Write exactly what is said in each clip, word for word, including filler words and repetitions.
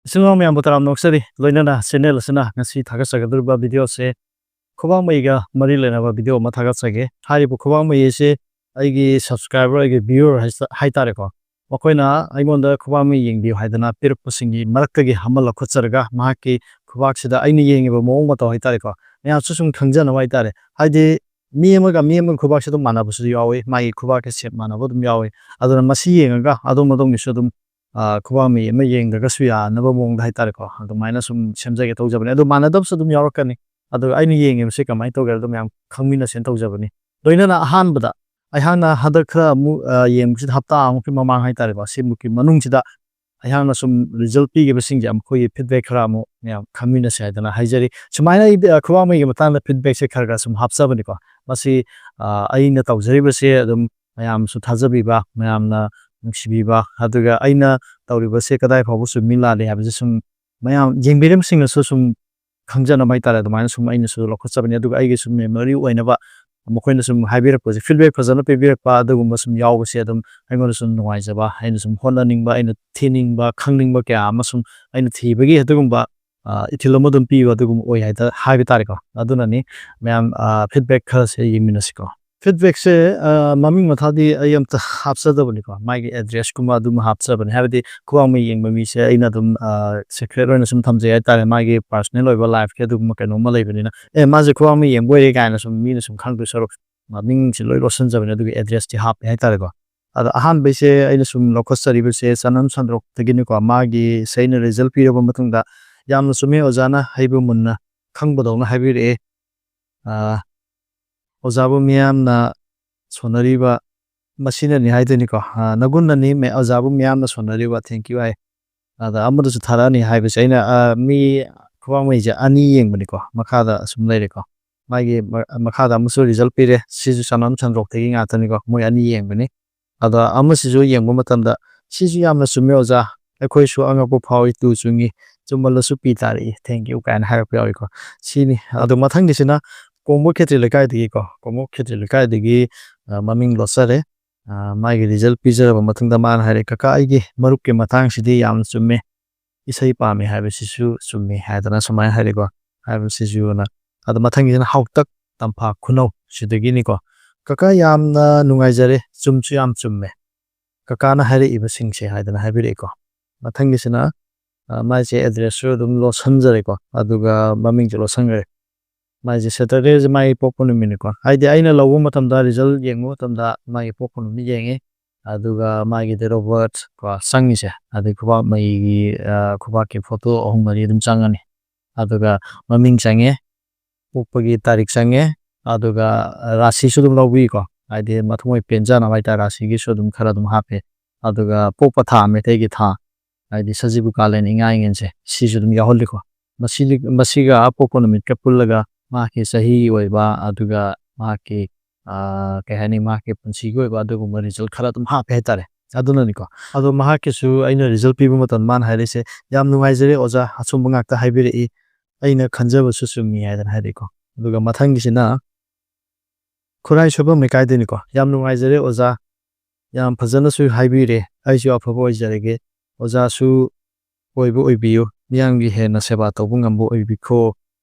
ꯏꯆꯤꯟ ꯏꯅꯥꯎ ꯃꯌꯥꯝꯕꯨ ꯇꯔꯥꯝꯅ ꯑꯣꯛꯆꯔꯤ꯫ ꯂꯣꯏꯅꯅ ꯆꯦꯅꯦꯜ ꯑꯁꯤꯅ ꯉꯁꯤ ꯊꯥꯒꯠꯆꯒꯗꯧꯔꯤꯕ ꯚꯤꯗꯤꯑꯣꯁꯦ ꯈꯨꯕꯥꯛ ꯃꯩꯒ ꯃꯔꯤ ꯂꯩꯅꯕ ꯚꯤꯗꯤꯑꯣ ꯑꯃ ꯊꯥꯒꯠꯆꯒꯦ꯫ ꯍꯥꯏꯔꯤꯕ ꯈꯨꯕꯥꯛ ꯃꯩ ꯑꯁꯤ ꯑꯩꯒꯤ ꯁꯕꯁꯀ꯭ꯔꯥꯏꯕꯔ, ꯑꯩꯒꯤ ꯚ꯭ꯌꯨꯋꯔ ꯍꯥꯏꯇꯥꯔꯦꯀꯣ, ꯃꯈꯣꯏꯅ ꯑꯩꯉꯣꯟꯗ ꯈꯨꯕꯥꯛ ꯃꯩ ꯌꯦꯡꯕꯤꯌꯨ ꯍꯥꯏꯗꯅ ꯄꯤꯔꯛꯄꯁꯤꯡꯒꯤ ꯃꯔꯛꯇꯒꯤ ꯑꯃ ꯂꯧꯈꯠꯆꯔꯒ ꯃꯍꯥꯛꯀꯤ ꯈꯨꯕꯥꯛꯁꯤꯗ ꯑꯩꯅ ꯌꯦꯡꯉꯤꯕ ꯃꯑꯣꯡ ꯃꯇꯧ ꯍꯥꯏꯇꯥꯔꯦꯀꯣ, ꯃꯌꯥꯝꯁꯨ ꯁꯨꯝ ꯈꯪꯖꯅꯕ ꯍꯥꯏꯇꯥꯔꯦ꯫ ꯍꯥꯏꯗꯤ ꯃꯤ ꯑꯃꯒ ꯃꯤ ꯑꯃꯒ ꯈꯨꯕꯥꯛꯁꯦ ꯑꯗꯨꯝ ꯃꯥꯟꯅꯕꯁꯨ ꯌꯥꯎꯋꯤ, ꯃꯥꯒꯤ ꯈꯨꯕꯥꯛꯀꯤ ꯁꯦꯞ ꯃꯥꯟꯅꯕ ꯑꯗꯨꯝ ꯌꯥꯎꯋꯤ꯫ ꯑꯗꯨꯅ ꯃꯁꯤ ꯌꯦꯡꯉꯒ ꯑꯗꯣꯝ ꯑꯗꯣꯝꯒꯤꯁꯨ ꯑꯗꯨꯝ ꯑ, ꯈꯨꯕꯥꯛ ꯃꯩ ꯑꯃ ꯌꯦꯡꯗ꯭ꯔꯒꯁꯨ ꯌꯥꯅꯕ ꯃꯑꯣꯡꯗ ꯍꯥꯏꯇꯥꯔꯦꯀꯣ, ꯑꯗꯨꯃꯥꯏꯅ ꯁꯨꯝ ꯁꯦꯝꯖꯒꯦ ꯇꯧꯖꯕꯅꯤ꯫ ꯑꯗꯨ ꯃꯥꯟꯅꯗꯕꯁꯨ ꯑꯗꯨꯝ ꯌꯥꯎꯔꯛꯀꯅꯤ꯫ ꯑꯗꯨꯒ ꯑꯩꯅ ꯌꯦꯡꯉꯤꯕꯁꯦ ꯀꯃꯥꯏꯅ ꯇꯧꯒꯦ ꯍꯥꯏꯕꯗꯣ ꯃꯌꯥꯝ ꯈꯪꯃꯤꯟꯅꯁꯦꯅ ꯇꯧꯖꯕꯅꯤ꯫ ꯂꯣꯏꯅꯅ ꯑꯍꯥꯟꯕꯗ ꯑꯩꯍꯥꯛꯅ ꯍꯟꯗꯛ ꯈꯔ ꯑꯃꯨꯛ, ꯑ, ꯌꯦꯡꯕꯁꯤꯗ ꯍꯞꯇꯥ ꯑꯃꯨꯛꯀꯤ ꯃꯃꯥꯡ ꯍꯥꯏꯇꯥꯔꯦꯀꯣ, ꯁꯤꯃꯨꯛꯀꯤ ꯃꯅꯨꯡꯁꯤꯗ ꯑꯩꯍꯥꯛꯅ ꯁꯨꯝ ꯔꯤꯖꯜ ꯄꯤꯈꯤꯕꯁꯤꯡꯁꯦ ꯃꯈꯣꯏꯒꯤ ꯐꯤꯗꯕꯦꯛ ꯈꯔ ꯑꯃꯨꯛ ꯃꯌꯥꯝ ꯈꯪꯃꯤꯟꯅꯁꯦ ꯍꯥꯏꯗꯅ ꯍꯥꯏꯖꯔꯤ꯫ ꯁꯨꯃꯥꯏꯅ ꯑꯩꯗꯤ, ꯑ, ꯈꯨꯕꯥꯛ ꯃꯩꯒꯤ ꯃꯇꯥꯡꯗ ꯐꯤꯗꯕꯦꯛꯁꯦ ꯈꯔ ꯈꯔ ꯁꯨꯝ ꯍꯥꯞꯆꯕꯅꯤꯀꯣ꯫ ꯃꯁꯤ, ꯑ, ꯑꯩꯅ ꯇꯧꯖꯔꯤꯕꯁꯦ ꯑꯗꯨꯝ ꯃꯌꯥꯝꯁꯨ ꯊꯥꯖꯕꯤꯕ, ꯃꯌꯥꯝꯅ ꯅꯨꯡꯁꯤꯕꯤꯕ, ꯑꯗꯨꯒ ꯑꯩꯅ ꯇꯧꯔꯤꯕꯁꯦ ꯀꯗꯥꯏ ꯐꯥꯎꯕ ꯆꯨꯝꯃꯤ ꯂꯥꯜꯂꯤ ꯍꯥꯏꯕꯁꯦ ꯁꯨꯝ ꯃꯌꯥꯝ ꯌꯦꯡꯕꯤꯔꯤꯕꯁꯤꯡꯅꯁꯨ ꯁꯨꯝ ꯈꯪꯖꯅꯕ ꯍꯥꯏꯇꯥꯔꯦ, ꯑꯗꯨꯃꯥꯏꯅ ꯁꯨꯝ ꯑꯩꯅꯁꯨ ꯂꯧꯈꯠꯆꯕꯅꯤ꯫ ꯑꯗꯨꯒ ꯑꯩꯒꯤ ꯁꯨꯝ ꯃꯦꯃꯣꯔꯤ ꯑꯣꯏꯅꯕ ꯃꯈꯣꯏꯅ ꯁꯨꯝ ꯍꯥꯏꯕꯤꯔꯛꯄꯁꯦ, ꯐꯤꯗꯕꯦꯛ ꯐꯖꯅ ꯄꯤꯕꯤꯔꯛꯄ ꯑꯗꯨꯒꯨꯝꯕ ꯁꯨꯝ ꯌꯥꯎꯕꯁꯦ ꯑꯗꯨꯝ ꯑꯩꯉꯣꯟꯗ ꯁꯨꯝ ꯅꯨꯡꯉꯥꯏꯖꯕ, ꯑꯩꯅ ꯁꯨꯝ ꯍꯣꯠꯅꯅꯤꯡꯕ, ꯑꯩꯅ ꯊꯤꯅꯤꯡꯕ, ꯈꯪꯅꯤꯡꯕ ꯀꯌꯥ ꯑꯃ ꯁꯨꯝ ꯑꯩꯅ ꯊꯤꯕꯒꯤ ꯑꯗꯨꯒꯨꯝꯕ, ꯑ, ꯏꯊꯤꯜ ꯑꯃ ꯑꯗꯨꯝ ꯄꯤꯕ ꯑꯗꯨꯒꯨꯝꯕ ꯑꯣꯏ ꯍꯥꯏꯇꯥ-, ꯍꯥꯏꯕ ꯇꯥꯔꯦꯀꯣ꯫ ꯑꯗꯨꯅꯅꯤ ꯃꯌꯥꯝ, ꯑ, ꯐꯤꯗꯕꯦꯛ ꯈꯔꯁꯦ ꯌꯦꯡꯃꯤꯟꯅꯁꯤꯀꯣ꯫ ꯐꯤꯗꯕꯦꯛꯁꯦ, ꯑ, ꯃꯃꯤꯡ ꯃꯊꯥꯗꯤ ꯑꯩ ꯑꯝꯇ ꯍꯥꯞꯆꯗꯕꯅꯤꯀꯣ, ꯃꯥꯒꯤ ꯑꯦꯗ꯭ꯔꯦꯁꯀꯨꯝꯕ ꯑꯗꯨꯝ ꯍꯥꯞꯆꯕꯅꯤ꯫ ꯍꯥꯏꯕꯗꯤ ꯈꯨꯕꯥꯛ ꯃꯩ ꯌꯦꯡꯕ ꯃꯤꯁꯦ ꯑꯩꯅ ꯑꯗꯨꯝ, ꯑ, ꯁꯤꯀ꯭ꯔꯦꯠ ꯑꯣꯏꯅ ꯁꯨꯝ ꯊꯝꯖꯩ ꯍꯥꯏꯇꯥꯔꯦ, ꯃꯥꯒꯤ ꯄꯥꯔꯁꯣꯅꯦꯜ ꯑꯣꯏꯕ ꯂꯥꯏꯐꯀꯤ ꯑꯗꯨꯒꯨꯝꯕ ꯀꯩꯅꯣꯝꯃ ꯂꯩꯕꯅꯤꯅ꯫ "ꯑꯦ, ꯃꯥꯁꯦ ꯈꯨꯕꯥꯛ ꯃꯩ ꯌꯦꯡꯕ ꯑꯣꯏꯔꯦ" ꯀꯥꯏꯅ ꯁꯨꯝ ꯃꯤꯅ ꯁꯨꯝ ꯈꯪꯗꯣꯏ ꯁꯔꯨꯛ ꯃꯃꯤꯡꯁꯦ ꯂꯣꯏ ꯂꯣꯠꯁꯤꯟꯖꯕꯅꯤ, ꯑꯗꯨꯒꯤ ꯑꯦꯗ꯭ꯔꯦꯁꯇꯤ ꯍꯥꯞꯄꯦ ꯍꯥꯏꯇꯥꯔꯦꯀꯣ꯫ ꯑꯗꯣ ꯑꯍꯥꯟꯕꯩꯁꯦ ꯑꯩꯅ ꯁꯨꯝ ꯂꯧꯈꯠꯆꯔꯤꯕꯁꯦ ꯆꯅꯝ ꯁꯟꯗ꯭ꯔꯣꯛꯇꯒꯤꯅꯤꯀꯣ꯫ ꯃꯥꯒꯤ ꯁꯦ ꯑꯩꯅ ꯔꯤꯖꯜ ꯄꯤꯔꯕ ꯃꯇꯨꯡꯗ, "ꯌꯥꯝꯅ ꯆꯨꯝꯃꯦ ꯑꯣꯖꯥꯅ ꯍꯥꯏꯕ ꯃꯨꯟꯅ ꯈꯪꯕꯗꯧꯅ ꯍꯥꯏꯕꯤꯔꯛꯑꯦ꯫ ꯑ, ꯑꯣꯖꯥꯕꯨ ꯃꯤꯌꯥꯝꯅ ꯁꯣꯟꯅꯔꯤꯕ ꯃꯁꯤꯅꯅꯤ" ꯍꯥꯏꯗꯣꯏꯅꯤꯀꯣ꯫ "ꯑ, ꯅꯒꯨꯟꯅꯅꯤ ꯃꯦ-, ꯑꯣꯖꯥꯕꯨ ꯃꯤꯌꯥꯝꯅ ꯁꯣꯟꯅꯔꯤꯕ, thank you" ꯍꯥꯏ꯫ ꯑꯗ ꯑꯃꯗꯁꯨ ꯊꯥꯔꯛꯑꯅꯤ ꯍꯥꯏꯕꯁꯦ ꯑꯩꯅ, ꯑ, ꯃꯤ ꯈꯨꯕꯥꯛ ꯃꯩꯁꯦ ꯑꯅꯤ ꯌꯦꯡꯕꯅꯤꯀꯣ, ꯃꯈꯥꯗ ꯑꯁꯨꯝ ꯂꯩꯔꯦꯀꯣ꯫ ꯃꯥꯒꯤ ꯃ-, ꯃꯈꯥꯗ ꯑꯃꯁꯨ ꯔꯤꯖꯜ ꯄꯤꯔꯦ꯫ ꯁꯤꯁꯨ ꯆꯅꯝ ꯁꯟꯗ꯭ꯔꯣꯛꯇꯒꯤ ꯉꯥꯛꯇꯅꯤꯀꯣ, ꯃꯣꯏ ꯑꯅꯤ ꯌꯦꯡꯕꯅꯤ꯫ ꯑꯗ ꯑꯃꯁꯤꯁꯨ ꯌꯦꯡꯕ ꯃꯇꯝꯗ, "ꯁꯤꯁꯨ ꯌꯥꯝꯅ ꯆꯨꯝꯃꯦ ꯑꯣꯖꯥ, ꯑꯩꯈꯣꯏꯁꯨ ꯑꯉꯛꯄ ꯐꯥꯎꯏ, ꯇꯨ ꯆꯨꯡꯉꯤ, ꯆꯨꯝꯃꯜꯂꯁꯨ ꯄꯤ ꯇꯥꯔꯛꯏ, thank you" ꯀꯥꯏꯅ ꯍꯥꯏꯔꯛꯄ ꯌꯥꯎꯏꯀꯣ꯫ ꯁꯤꯅꯤ꯫ ꯑꯗꯣ ꯃꯊꯪꯒꯤꯁꯤꯅ ꯀꯣꯡꯕ ꯈꯦꯇ꯭ꯔꯤ ꯂꯩꯀꯥꯏꯗꯒꯤꯀꯣ, ꯀꯣꯡꯕ ꯈꯦꯇ꯭ꯔꯤ ꯂꯩꯀꯥꯏꯗꯒꯤ, ꯑ, ꯃꯃꯤꯡ ꯂꯣꯠꯆꯔꯦ꯫ ꯑ, ꯃꯥꯒꯤ ꯔꯤꯖꯜ ꯄꯤꯖꯔꯕ ꯃꯇꯨꯡꯗ ꯃꯥꯅ ꯍꯥꯏꯔꯦ, "ꯀꯀꯥ, ꯑꯩꯒꯤ ꯃꯔꯨꯞꯀꯤ ꯃꯇꯥꯡꯁꯤꯗꯤ ꯌꯥꯝꯅ ꯆꯨꯝꯃꯦ꯫ ꯏꯁꯩ ꯄꯥꯝꯃꯤ ꯍꯥꯏꯕꯁꯤꯁꯨ ꯆꯨꯝꯃꯤ ꯍꯥꯏꯗꯅ ꯁꯨꯃꯥꯏꯅ ꯍꯥꯏꯔꯤꯀꯣ, ꯍꯥꯏꯕꯁꯤꯁꯨꯅ꯫ ꯑꯗꯣ ꯃꯊꯪꯒꯤꯁꯤꯅ ꯍꯥꯎꯇꯛ ꯇꯝꯐꯥ ꯈꯨꯅꯧ ꯁꯤꯗꯒꯤꯅꯤꯀꯣ꯫ "ꯀꯀꯥ, ꯌꯥꯝꯅ ꯅꯨꯡꯉꯥꯏꯖꯔꯦ, ꯆꯨꯝꯁꯨ ꯌꯥꯝ ꯆꯨꯝꯃꯦ ꯀꯀꯥꯅ ꯍꯥꯏꯔꯛꯏꯕꯁꯤꯡꯁꯦ" ꯍꯥꯏꯗꯅ ꯍꯥꯏꯕꯤꯔꯛꯏꯀꯣ꯫ ꯃꯊꯪꯒꯤꯁꯤꯅ, ꯑ, ꯃꯥꯏꯁꯦ addressꯁꯨ ꯑꯗꯨꯝ ꯂꯣꯠꯁꯟꯖꯔꯦꯀꯣ, ꯑꯗꯨꯒ ꯃꯃꯤꯡꯁꯨ ꯂꯣꯠꯁꯟꯈ꯭ꯔꯦ꯫ ꯃꯥꯏꯁꯦ Saturdayꯁꯦ ꯃꯥꯒꯤ ꯄꯣꯛꯄ ꯅꯨꯃꯤꯠꯅꯤꯀꯣ꯫ ꯍꯥꯏꯗꯤ ꯑꯩꯅ ꯂꯧꯕ ꯃꯇꯝꯗ, result ꯌꯦꯡꯕ ꯃꯇꯝꯗ ꯃꯥꯒꯤ ꯄꯣꯛꯄ ꯅꯨꯃꯤꯠ ꯌꯦꯡꯉꯤ, ꯑꯗꯨꯒ ꯃꯥꯒꯤ date of birth ꯀꯣ ꯆꯪꯉꯤꯁꯦ, ꯑꯗꯩ ꯈꯨꯕꯥꯛ ꯃꯩꯒꯤ, ꯑ, ꯈꯨꯕꯥꯛꯀꯤ photo ꯑꯍꯨꯝ ꯃꯔꯤ ꯑꯗꯨꯝ ꯆꯪꯉꯅꯤ꯫ ꯑꯗꯨꯒ ꯃꯃꯤꯡ ꯆꯪꯉꯦ, ꯄꯣꯛꯄꯒꯤ ꯇꯥꯔꯤꯛ ꯆꯪꯉꯦ, ꯑꯗꯨꯒ ꯔꯥꯁꯤꯁꯨ ꯑꯗꯨꯝ ꯂꯧꯕꯤꯀꯣ꯫ ꯍꯥꯏꯗꯤ ꯃꯊꯃꯣꯏ ꯄꯦꯟꯖꯅꯕ ꯍꯥꯏꯇꯥꯔꯦ, ꯔꯥꯁꯤꯒꯤꯁꯨ ꯑꯗꯨꯝ ꯈꯔ ꯑꯗꯨꯝ ꯍꯥꯞꯄꯦ꯫ ꯑꯗꯨꯒ ꯄꯣꯛꯄ ꯊꯥ, ꯃꯩꯇꯩꯒꯤ ꯊꯥ, ꯍꯥꯏꯗꯤ ꯁꯖꯤꯕꯨ ꯀꯥꯂꯦꯟ, ꯏꯉꯥ ꯏꯉꯦꯟꯁꯦ, ꯁꯤꯁꯨ ꯑꯗꯨꯝ ꯌꯥꯎꯍꯜꯂꯤꯀꯣ꯫ ꯃꯁꯤꯗꯤ, ꯃꯁꯤꯒ ꯄꯣꯛꯄ ꯅꯨꯃꯤꯠꯀ ꯄꯨꯜꯂꯒ ꯃꯍꯥꯛꯀꯤ ꯆꯍꯤꯒꯤ ꯑꯣꯏꯕ, ꯑꯗꯨꯒ ꯃꯍꯥꯛꯀꯤ, ꯑ, ꯀꯩ ꯍꯥꯏꯅꯤ, ꯃꯍꯥꯛꯀꯤ ꯄꯨꯟꯁꯤꯒꯤ ꯑꯣꯏꯕ ꯑꯗꯨꯒꯨꯝꯕ result ꯈꯔ ꯑꯗꯨꯝ ꯍꯥꯞꯄꯦ ꯍꯥꯏꯇꯥꯔꯦ꯫ ꯑꯗꯨꯅꯅꯤꯀꯣ꯫ ꯑꯗꯣ ꯃꯍꯥꯛꯀꯤꯁꯨ ꯑꯩꯅ result ꯄꯤꯕ ꯃꯇꯝꯗ ꯃꯥꯅ ꯍꯥꯏꯔꯤꯁꯦ, "ꯌꯥꯝ ꯅꯨꯡꯉꯥꯏꯖꯔꯦ ꯑꯣꯖꯥ, ꯑꯆꯨꯝꯕ ꯉꯥꯛꯇ ꯍꯥꯏꯕꯤꯔꯛꯏ, ꯑꯩꯅ ꯈꯟꯖꯕꯁꯨ ꯆꯨꯝꯃꯤ" ꯍꯥꯏꯗꯅ ꯍꯥꯏꯔꯛꯏꯀꯣ꯫ ꯑꯗꯨꯒ ꯃꯊꯪꯒꯤꯁꯤꯅ ꯈꯨꯔꯥꯏ ꯁꯣꯏꯕꯝ ꯂꯩꯀꯥꯏꯗꯩꯅꯤꯀꯣ꯫ "ꯌꯥꯝ ꯅꯨꯡꯉꯥꯏꯖꯔꯦ ꯑꯣꯖꯥ, ꯌꯥꯝ ꯐꯖꯅꯁꯨ ꯍꯥꯏꯕꯤꯔꯦ, ꯑꯩꯁꯨ ꯑꯐꯕ ꯑꯣꯏꯖꯔꯒꯦ, ꯑꯣꯖꯥꯁꯨ ꯑꯣꯏꯕ ꯑꯣꯏꯕꯤꯌꯨ, ꯃꯤꯌꯥꯝꯒꯤ ꯍꯦꯟꯅ ꯁꯦꯕꯥ ꯇꯧꯕ ꯉꯝꯕ ꯑꯣꯏꯕꯤꯈꯣ,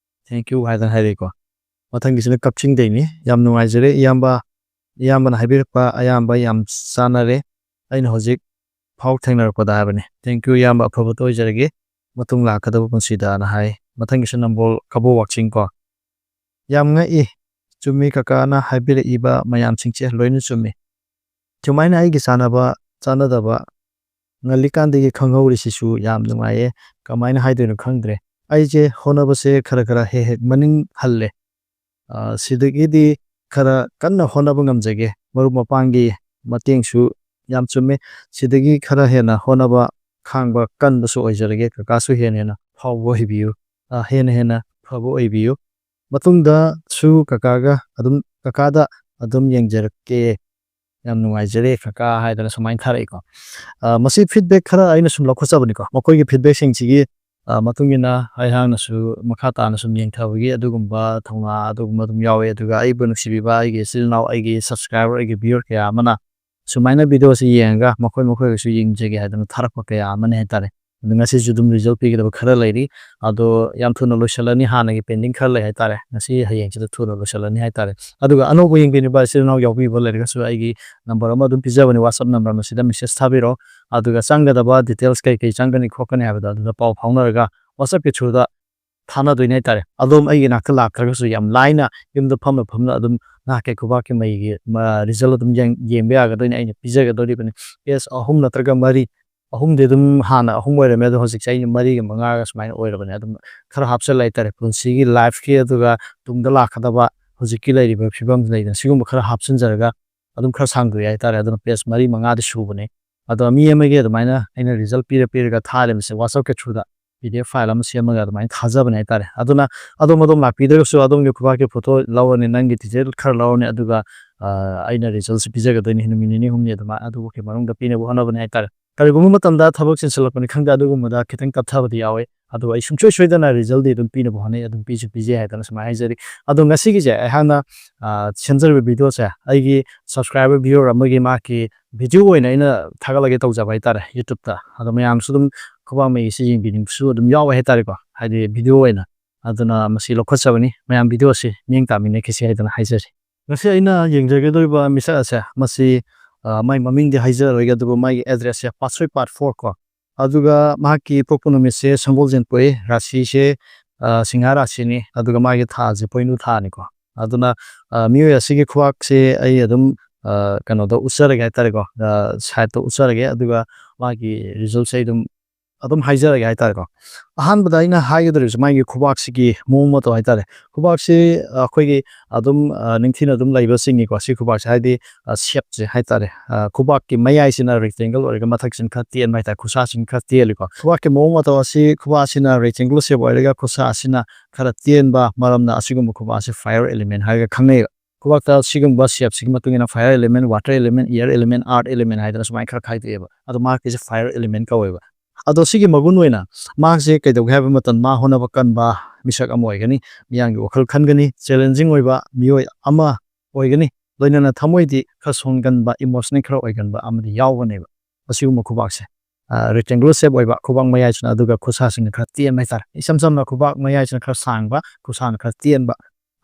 thank you" ꯍꯥꯏꯗꯅ ꯍꯥꯏꯔꯛꯏꯀꯣ꯫ ꯃꯊꯪꯒꯤꯁꯤꯅ ꯀꯛꯆꯤꯡꯗꯩꯅꯤ꯫ "ꯌꯥꯝ ꯅꯨꯡꯉꯥꯏꯖꯔꯦ ꯏꯌꯥꯝꯕ, ꯏꯌꯥꯝꯕꯅ ꯍꯥꯏꯕꯤꯔꯛꯄ ꯑꯌꯥꯝꯕ ꯌꯥꯝ ꯆꯥꯟꯅꯔꯦ, ꯑꯩꯅ ꯍꯧꯖꯤꯛ ꯐꯥꯎ ꯊꯦꯡꯅꯔꯛꯄꯗ ꯍꯥꯏꯕꯅꯤ꯫ Thank you ꯏꯌꯥꯝꯕ, ꯑꯐꯕꯇ ꯑꯣꯏꯖꯔꯒꯦ ꯃꯇꯨꯡ ꯂꯥꯛꯀꯗꯕ ꯄꯨꯟꯁꯤꯗꯅ" ꯍꯥꯏ꯫ ꯃꯊꯪꯒꯤꯁꯨ ꯅꯝꯕꯣꯜ ꯀꯕꯣ ꯋꯥꯛꯆꯤꯡ ꯀꯣ꯫ "ꯌꯥꯝ ꯉꯛꯏ, ꯆꯨꯝꯃꯤ ꯀꯀꯥꯅ ꯍꯥꯏꯕꯤꯔꯛꯏꯕ ꯃꯌꯥꯝꯁꯤꯡꯁꯦ ꯂꯣꯏꯅ ꯆꯨꯝꯃꯤ꯫ ꯁꯨꯃꯥꯏꯅ ꯑꯩꯒꯤ ꯆꯥꯟꯅꯕ ꯆꯥꯟꯅꯗꯕ ꯉꯜꯂꯤꯀꯥꯟꯗꯒꯤ ꯈꯪꯍꯧꯔꯤꯁꯤꯁꯨ ꯌꯥꯝ ꯅꯨꯡꯉꯥꯏꯌꯦ꯫ ꯀꯃꯥꯏꯅ ꯍꯥꯏꯗꯣꯏꯅꯣ ꯈꯪꯗ꯭ꯔꯦ꯫ ꯑꯩꯁꯦ ꯍꯣꯠꯅꯕꯁꯦ ꯈꯔ ꯈꯔ ꯍꯦꯛ ꯍꯦꯛ ꯃꯅꯤꯡ ꯍꯜꯂꯦ꯫ ꯑ, ꯁꯤꯗꯒꯤꯗꯤ ꯈꯔ ꯀꯟꯅ ꯍꯣꯠꯅꯕ ꯉꯝꯖꯒꯦ꯫ ꯃꯔꯨꯞ ꯃꯄꯥꯡꯒꯤ ꯃꯇꯦꯡꯁꯨ ꯌꯥꯝ ꯆꯨꯝꯃꯦ꯫ ꯁꯤꯗꯒꯤ ꯈꯔ ꯍꯦꯟꯅ ꯍꯣꯠꯅꯕ, ꯈꯥꯡꯕ ꯀꯟꯕꯁꯨ ꯑꯣꯏꯖꯔꯒꯦ꯫ ꯀꯀꯥꯁꯨ ꯍꯦꯟꯅ ꯍꯦꯟꯅ ꯐꯥꯎꯕ ꯑꯣꯏꯕꯤꯌꯨ, ꯑ, ꯍꯦꯟꯅ ꯍꯦꯟꯅ ꯐꯕ ꯑꯣꯏꯕꯤꯌꯨ꯫ ꯃꯇꯨꯡꯗꯁꯨ ꯀꯀꯥꯒ ꯑꯗꯨꯝ, ꯀꯀꯥꯗ ꯑꯗꯨꯝ ꯌꯦꯡꯖꯔꯛꯀꯦ꯫ ꯌꯥꯝ ꯅꯨꯡꯉꯥꯏꯖꯔꯦ ꯀꯀꯥ" ꯍꯥꯏꯗꯅ ꯁꯨꯃꯥꯏꯅ ꯊꯥꯔꯛꯏꯀꯣ꯫ ꯑ, ꯃꯁꯤ feedback ꯈꯔ ꯑꯩꯅ ꯁꯨꯝ ꯂꯧꯈꯠꯆꯕꯅꯤꯀꯣ꯫ ꯃꯈꯣꯏꯒꯤ feedbackꯁꯤꯡꯁꯤꯒꯤ, ꯑ, ꯃꯇꯨꯡ ꯏꯟꯅ ꯑꯩꯍꯥꯛꯅꯁꯨ ꯃꯈꯥ ꯇꯥꯅ ꯁꯨꯝ ꯌꯦꯡꯊꯕꯒꯤ ꯑꯗꯨꯒꯨꯝꯕ ꯊꯧꯅꯥ ꯑꯗꯨꯒꯨꯝꯕ ꯑꯗꯨꯝ ꯌꯥꯎꯋꯦ꯫ ꯑꯗꯨꯒ ꯑꯩꯕꯨ ꯅꯨꯡꯁꯤꯕꯤꯕ ꯑꯩꯒꯤ ꯏꯆꯤꯜ ꯏꯅꯥꯎ, ꯑꯩꯒꯤ subscriber, ꯑꯩꯒꯤ viewer ꯀꯌꯥ ꯑꯃꯅ ꯁꯨꯃꯥꯏꯅ videoꯁꯤ ꯌꯦꯡꯉꯒ ꯃꯈꯣꯏ ꯃꯈꯣꯏꯒꯁꯨ ꯌꯦꯡꯖꯒꯦ ꯍꯥꯏꯗꯅ ꯊꯥꯔꯛꯄ ꯀꯌꯥ ꯑꯃꯅꯤ ꯍꯥꯏꯇꯥꯔꯦ꯫ ꯑꯗꯣ ꯉꯁꯤꯁꯨ ꯑꯗꯨꯝ ꯔꯤꯖꯜ ꯄꯤꯒꯗꯕ ꯈꯔ ꯂꯩꯔꯤ꯫ ꯑꯗꯣ ꯌꯥꯝ ꯊꯨꯅ ꯂꯣꯏꯁꯤꯜꯂꯅꯤ, ꯍꯥꯟꯅꯒꯤ ꯄꯦꯟꯗꯤꯡ ꯈꯔ ꯂꯩ ꯍꯥꯏꯇꯥꯔꯦ, ꯉꯁꯤ ꯍꯌꯦꯡꯁꯤꯗ ꯊꯨꯅ ꯂꯣꯏꯁꯤꯜꯂꯅꯤ ꯍꯥꯏꯇꯥꯔꯦ꯫ ꯑꯗꯨꯒ ꯑꯅꯧꯕ ꯌꯦꯡꯕꯤꯔꯤꯕ ꯏꯆꯤꯜ ꯏꯅꯥꯎ ꯌꯥꯎꯕꯤꯕ ꯂꯩꯔꯒꯁꯨ ꯑꯩꯒꯤ ꯅꯝꯕꯔ ꯑꯃ ꯑꯗꯨꯝ ꯄꯤꯖꯕꯅꯤ, WhatsApp ꯅꯝꯕꯔ ꯃꯁꯤꯗ ꯃꯦꯁꯦꯖ ꯊꯥꯕꯤꯔꯣ꯫ ꯑꯗꯨꯒ ꯆꯪꯒꯗꯕ ꯗꯤꯇꯦꯜꯁ ꯀꯩ ꯀꯩ ꯆꯪꯒꯅꯤ ꯈꯣꯠꯀꯅꯤ ꯍꯥꯏꯕꯗꯣ ꯑꯗꯨꯗ ꯄꯥꯎ ꯐꯥꯎꯅꯔꯒ WhatsAppꯀꯤ throughꯗ ꯊꯥꯅꯗꯣꯏꯅꯦ ꯍꯥꯏꯇꯥꯔꯦ꯫ ꯑꯗꯣꯝ ꯑꯩꯒꯤ ꯅꯥꯛꯇ ꯂꯥꯛꯇ꯭ꯔꯒꯁꯨ ꯌꯥꯝ ꯂꯥꯏꯅ ꯌꯨꯝꯗ ꯐꯝꯅ ꯐꯝꯅ ꯑꯗꯨꯝ ꯅꯍꯥꯛꯀꯤ ꯈꯨꯕꯥꯛꯀꯤ ꯃꯩꯒꯤ ꯔꯤꯖꯜ ꯑꯗꯨꯝ ꯌꯦꯡ- ꯌꯦꯡꯕ ꯌꯥꯒꯗꯣꯏꯅꯦ꯫ ꯑꯩꯅ ꯄꯤꯖꯒꯗꯧꯔꯤꯕꯅꯤ ꯄꯦꯁ ꯑꯍꯨꯝ ꯅꯠꯇ꯭ꯔꯒ ꯃꯔꯤ, ꯑꯍꯨꯝꯗꯤ ꯑꯗꯨꯝ ꯍꯥꯟꯅ ꯑꯍꯨꯝ ꯑꯣꯏꯔꯝꯃꯦ, ꯑꯗꯣ ꯍꯧꯖꯤꯛꯁꯦ ꯑꯩꯅ ꯃꯔꯤꯒ ꯃꯉꯥꯒ ꯁꯨꯃꯥꯏꯅ ꯑꯣꯏꯔꯕꯅꯦ꯫ ꯑꯗꯨꯝ ꯈꯔ ꯍꯥꯞꯆꯜꯂꯦ ꯍꯥꯏꯇꯥꯔꯦ, ꯄꯨꯟꯁꯤꯒꯤ ꯂꯥꯏꯐꯀꯤ ꯑꯗꯨꯒ ꯇꯨꯡꯗ ꯂꯥꯛꯀꯗꯕ ꯍꯧꯖꯤꯛꯀꯤ ꯂꯩꯔꯤꯕ ꯐꯤꯕꯝ ꯂꯩꯗꯅ, ꯁꯤꯒꯨꯝꯕ ꯈꯔ ꯍꯥꯞꯆꯤꯟꯖꯔꯒ ꯑꯗꯨꯝ ꯈꯔ ꯁꯥꯡꯗꯣꯛꯑꯦ ꯍꯥꯏꯇꯥꯔꯦ꯫ ꯑꯗꯨꯅ ꯄꯦꯁ ꯃꯔꯤ ꯃꯉꯥꯗꯤ ꯁꯨꯕꯅꯦ꯫ ꯑꯗꯣ ꯃꯤ ꯑꯃꯒꯤ ꯑꯗꯨꯃꯥꯏꯅ ꯑꯩꯅ ꯔꯤꯖꯜ ꯄꯤꯔ ꯄꯤꯔꯒ ꯊꯥꯔꯤꯕꯁꯦ WhatsAppꯀꯤ throughꯗ PDF file ꯑꯃ ꯁꯦꯝꯃꯒ ꯑꯗꯨꯃꯥꯏꯅ ꯊꯥꯖꯕꯅꯦ ꯍꯥꯏꯇꯥꯔꯦ꯫ ꯑꯗꯨꯅ ꯑꯗꯣꯝ ꯑꯗꯣꯝ ꯂꯥꯛꯄꯤꯗ꯭ꯔꯒꯁꯨ ꯑꯗꯣꯝꯒꯤ ꯈꯨꯕꯥꯛꯀꯤ ꯐꯣꯇꯣ ꯂꯧꯔꯅꯤ, ꯅꯪꯒꯤ ꯗꯤꯇꯦꯜ ꯈꯔ ꯂꯧꯔꯅꯤ, ꯑꯗꯨꯒ ꯑ, ꯑꯩꯅ ꯔꯤꯖꯜꯁꯦ ꯄꯤꯖꯒꯗꯣꯏꯅꯤ ꯅꯨꯃꯤꯠ ꯅꯤꯅꯤ ꯍꯨꯝꯅꯤ ꯑꯗꯨꯃꯥꯏꯅ, ꯑꯗꯨꯒꯤ ꯃꯅꯨꯡꯗ ꯄꯤꯅꯕ ꯍꯣꯠꯅꯕꯅꯦ ꯍꯥꯏꯇꯥꯔꯦ꯫ ꯀꯔꯤꯒꯨꯝꯕ ꯃꯇꯝꯗ ꯊꯕꯛ ꯆꯤꯟꯁꯤꯜꯂꯛꯄꯅꯤ ꯈꯪꯗꯦ, ꯑꯗꯨꯒꯨꯝꯕꯗ ꯈꯤꯇꯪ ꯇꯞꯊꯕꯗꯤ ꯌꯥꯎꯋꯦ, ꯑꯗꯨꯒ ꯑꯩ ꯁꯨꯡꯁꯣꯏ ꯁꯣꯏꯗꯅ ꯔꯤꯖꯜꯗꯤ ꯑꯗꯨꯝ ꯄꯤꯅꯕ ꯍꯣꯠꯅꯩ, ꯑꯗꯨꯝ ꯄꯤꯁꯨ ꯄꯤꯖꯩ ꯍꯥꯏꯗꯅ ꯁꯨꯃꯥꯏꯅ ꯍꯥꯏꯖꯔꯤ꯫ ꯑꯗꯣ ꯉꯁꯤꯒꯤꯁꯦ ꯑꯩꯍꯥꯛꯅ ꯑ, ꯁꯦꯝꯖꯔꯤꯕ ꯚꯤꯗꯤꯑꯣꯁꯦ ꯑꯩꯒꯤ ꯁꯕꯁꯀ꯭ꯔꯥꯏꯕꯔ ꯚꯤꯌꯨꯋꯔ ꯑꯃꯒꯤ ꯃꯍꯥꯛꯀꯤ ꯚꯤꯗꯤꯑꯣ ꯑꯣꯏꯅ ꯑꯩꯅ ꯊꯥꯒꯠꯂꯒꯦ ꯇꯧꯖꯕ ꯍꯥꯏꯇꯥꯔꯦ, YouTubeꯇ꯫ ꯑꯗꯣ ꯃꯌꯥꯝꯁꯨ ꯑꯗꯨꯝ ꯈꯨꯕꯥꯛ ꯃꯩꯁꯤ ꯌꯦꯡꯕꯤꯅꯤꯡꯕꯁꯨ ꯑꯗꯨꯝ ꯌꯥꯎꯋꯦ ꯍꯥꯏꯇꯥꯔꯦꯀꯣ, ꯍꯥꯏꯗꯤ ꯚꯤꯗꯤꯑꯣ ꯑꯣꯏꯅ꯫ ꯑꯗꯨꯅ ꯃꯁꯤ ꯂꯧꯈꯠꯆꯕꯅꯤ, ꯃꯌꯥꯝ ꯚꯤꯗꯤꯑꯣꯁꯤ ꯃꯤꯠꯌꯦꯡ ꯇꯥꯃꯤꯟꯅꯈꯤꯁꯤ ꯍꯥꯏꯗꯅ ꯍꯥꯏꯖꯔꯤ꯫ ꯉꯁꯤ ꯑꯩꯅ ꯌꯦꯡꯖꯒꯗꯧꯔꯤꯕ ꯃꯤꯁꯛ ꯑꯁꯦ, ꯃꯁꯤ, ꯑ, ꯃꯥꯏ ꯃꯃꯤꯡꯗꯤ ꯍꯥꯏꯖꯔꯔꯣꯏꯒꯦ, ꯑꯗꯨꯕꯨ ꯃꯥꯒꯤ ꯑꯦꯗ꯭ꯔꯦꯁꯁꯦ ꯄꯥꯠꯁꯣꯏ ꯄꯥꯔꯠ ꯐꯣꯔ ꯀꯣ, ꯑꯗꯨꯒ ꯃꯍꯥꯛꯀꯤ ꯄꯣꯛꯄ ꯅꯨꯃꯤꯠꯁꯦ ꯁꯪꯒꯣꯜꯁꯦꯟ ꯄꯣꯛꯏ, ꯔꯥꯁꯤꯁꯦ, ꯑ, ꯁꯤꯡꯍꯥ ꯔꯥꯁꯤꯅꯤ, ꯑꯗꯨꯒ ꯃꯥꯒꯤ ꯊꯥꯁꯦ ꯄꯣꯏꯅꯨ ꯊꯥꯅꯤꯀꯣ꯫ ꯑꯗꯨꯅ, ꯑ, ꯃꯤꯑꯣꯏ ꯑꯁꯤꯒꯤ ꯈꯨꯕꯥꯛꯁꯦ ꯑꯩ ꯑꯗꯨꯝ, ꯑ, ꯀꯩꯅꯣꯗ ꯎꯠꯆꯔꯒꯦ ꯍꯥꯏꯇꯥꯔꯦꯀꯣ, ꯑ, ꯁꯥꯏꯠꯇ ꯎꯠꯆꯔꯒꯦ, ꯑꯗꯨꯒ ꯃꯥꯒꯤ ꯔꯤꯖꯜꯁꯦ ꯑꯩ ꯑꯗꯨꯝ, ꯑꯗꯨꯝ ꯍꯥꯏꯖꯔꯒꯦ ꯍꯥꯏꯇꯥꯔꯦꯀꯣ꯫ ꯑꯍꯥꯟꯕꯗ ꯑꯩꯅ ꯍꯥꯏꯒꯗꯧꯔꯤꯕꯁꯦ ꯃꯥꯒꯤ ꯈꯨꯕꯥꯛꯁꯤꯒꯤ ꯃꯑꯣꯡ ꯃꯇꯧ ꯍꯥꯏꯇꯥꯔꯦ꯫ ꯈꯨꯕꯥꯛꯁꯤ, ꯑ, ꯑꯩꯈꯣꯏꯒꯤ ꯑꯗꯨꯝ, ꯑ, ꯅꯤꯡꯊꯤꯅ ꯑꯗꯨꯝ ꯂꯩꯕ ꯆꯤꯡꯉꯤꯀꯣ, ꯁꯤ ꯈꯨꯕꯥꯛꯁꯦ, ꯍꯥꯏꯗꯤ, ꯑ, ꯁꯦꯞꯁꯦ ꯍꯥꯏꯇꯥꯔꯦ꯫ ꯑ, ꯈꯨꯕꯥꯛꯀꯤ ꯃꯌꯥꯏꯁꯤꯅ ꯔꯦꯛꯇꯦꯡꯒꯜ ꯑꯣꯏꯔꯒ ꯃꯊꯛꯁꯤꯅ ꯈꯔ ꯇꯦꯟꯕ ꯍꯥꯏꯇꯥꯔꯦ, ꯈꯨꯠꯁꯥꯁꯤꯅ ꯈꯔ ꯇꯦꯜꯂꯤꯀꯣ꯫ ꯈꯨꯕꯥꯛꯀꯤ ꯃꯑꯣꯡ ꯃꯇꯧ ꯑꯁꯤ, ꯈꯨꯕꯥꯛ ꯑꯁꯤꯅ ꯔꯦꯛꯇꯦꯡꯒꯜ ꯁꯦꯞ ꯑꯣꯏꯔꯒ ꯈꯨꯠꯁꯥ ꯑꯁꯤꯅ ꯈꯔ ꯇꯦꯟꯕ ꯃꯔꯝꯅ ꯑꯁꯤꯒꯨꯝꯕ ꯈꯨꯕꯥꯛ ꯑꯁꯤ ꯐꯥꯏꯌꯔ ꯑꯦꯂꯤꯃꯦꯟ ꯍꯥꯏꯔꯒ ꯈꯪꯅꯩꯕ꯫ ꯈꯨꯕꯥꯛꯇ ꯁꯤꯒꯨꯝꯕ ꯁꯦꯞꯁꯤꯒꯤ ꯃꯇꯨꯡ ꯏꯟꯅ fire element, water element, air element, art element ꯍꯥꯏꯗꯅ ꯁꯨꯃꯥꯏꯅ ꯈꯔ ꯈꯥꯏꯗꯣꯛꯑꯦꯕ꯫ ꯑꯗꯣ ꯃꯍꯥꯛꯀꯤꯁꯦ ꯐꯥꯏꯌꯔ ꯑꯦꯂꯤꯃꯦꯟ ꯀꯧꯋꯦꯕ꯫ ꯑꯗꯣ ꯁꯤꯒꯤ ꯃꯒꯨꯟ ꯑꯣꯏꯅ ꯃꯍꯥꯛꯁꯦ ꯀꯩꯗꯧꯒꯦ ꯍꯥꯏꯕ ꯃꯇꯝꯗ, ꯃꯥ ꯍꯣꯠꯅꯕ ꯀꯟꯕ ꯃꯤꯁꯛ ꯑꯃ ꯑꯣꯏꯒꯅꯤ, ꯃꯤꯌꯥꯝꯒꯤ ꯋꯥꯈꯜ ꯈꯟꯒꯅꯤ, ꯆꯦꯂꯦꯟꯖꯤꯡ ꯑꯣꯏꯕ ꯃꯤꯑꯣꯏ ꯑꯃ ꯑꯣꯏꯒꯅꯤ, ꯂꯣꯏꯅꯅ ꯊꯃꯣꯏꯗꯤ ꯈꯔ ꯁꯣꯟꯒꯟꯕ, ꯏꯃꯣꯁꯅꯦꯜ ꯈꯔ ꯑꯣꯏꯒꯟꯕ ꯑꯃꯗꯤ ꯌꯥꯎꯒꯅꯦꯕ ꯑꯁꯤꯒꯨꯝꯕ ꯈꯨꯕꯥꯛꯁꯦ꯫ ꯔꯦꯛꯇꯦꯡꯒꯨꯂꯔ ꯁꯦꯞ ꯑꯣꯏꯕ, ꯈꯨꯕꯥꯛ ꯃꯌꯥꯏꯁꯤꯅ, ꯑꯗꯨꯒ ꯈꯨꯠꯁꯥꯁꯤꯡꯅ ꯈꯔ ꯇꯦꯟꯕ ꯍꯥꯏꯇꯥꯔꯦ꯫ ꯏꯁꯝ ꯁꯝꯅ ꯈꯨꯕꯥꯛ ꯃꯌꯥꯏꯁꯤꯅ ꯈꯔ ꯁꯥꯡꯕ, ꯈꯨꯠꯁꯥꯅ ꯈꯔ ꯇꯦꯟꯕ,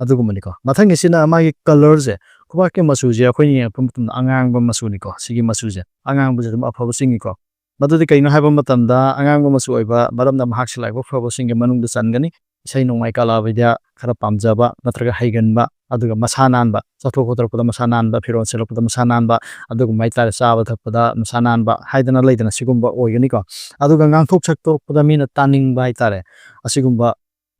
ꯑꯗꯨꯒꯨꯝꯕꯅꯤꯀꯣ꯫ ꯃꯊꯪꯒꯤꯁꯤꯅ ꯃꯥꯒꯤ ꯀꯂꯔꯁꯦ, ꯈꯨꯕꯥꯛꯀꯤ ꯃꯆꯨꯁꯦ ꯑꯩꯈꯣꯏꯅ ꯌꯦꯡꯉꯛꯄ ꯃꯇꯝꯗ ꯑꯉꯥꯡꯕ ꯃꯆꯨꯅꯤꯀꯣ꯫ ꯁꯤꯒꯤ ꯃꯆꯨꯁꯦ, ꯑꯉꯥꯡꯕꯁꯦ ꯑꯗꯨꯝ ꯑꯐꯕ ꯆꯤꯡꯉꯤꯀꯣ꯫ ꯃꯗꯨꯗꯤ ꯀꯩꯅꯣ ꯍꯥꯏꯕ ꯃꯇꯝꯗ, ꯑꯉꯥꯡꯕ ꯃꯆꯨ ꯑꯣꯏꯕ ꯃꯔꯝꯅ ꯃꯍꯥꯛꯁꯦ ꯂꯥꯏꯕꯛ ꯐꯕꯁꯤꯡꯒꯤ ꯃꯅꯨꯡꯗ ꯆꯟꯒꯅꯤ꯫ ꯏꯁꯩ ꯅꯣꯡꯃꯥꯏ ꯀꯂꯥ ꯕꯤꯗ꯭ꯌꯥ ꯈꯔ ꯄꯥꯝꯖꯕ ꯅꯠꯇ꯭ꯔꯒ ꯍꯩꯒꯟꯕ, ꯑꯗꯨꯒ ꯃꯁꯥ ꯅꯥꯟꯕ, ꯆꯠꯊꯣꯛ ꯈꯣꯠꯇꯣꯛꯄꯗ ꯃꯁꯥ ꯅꯥꯟꯕ, ꯐꯤꯔꯣꯜ ꯁꯦꯠꯂꯛꯄꯗ ꯃꯁꯥ ꯅꯥꯟꯕ, ꯑꯗꯨꯒꯨꯝꯕ ꯍꯥꯏꯇꯥꯔꯦ, ꯆꯥꯕ ꯊꯛꯄꯗ ꯃꯁꯥ ꯅꯥꯟꯕ ꯍꯥꯏꯗꯅ ꯂꯩꯗꯅ, ꯁꯤꯒꯨꯝꯕ ꯑꯣꯏꯒꯅꯤꯀꯣ꯫ ꯑꯗꯨꯒ ꯉꯥꯡꯊꯣꯛ ꯁꯛꯇꯣꯛꯄꯗ ꯃꯤꯅ ꯇꯥꯅꯤꯡꯕ ꯍꯥꯏꯇꯥꯔꯦ, ꯑꯁꯤꯒꯨꯝꯕ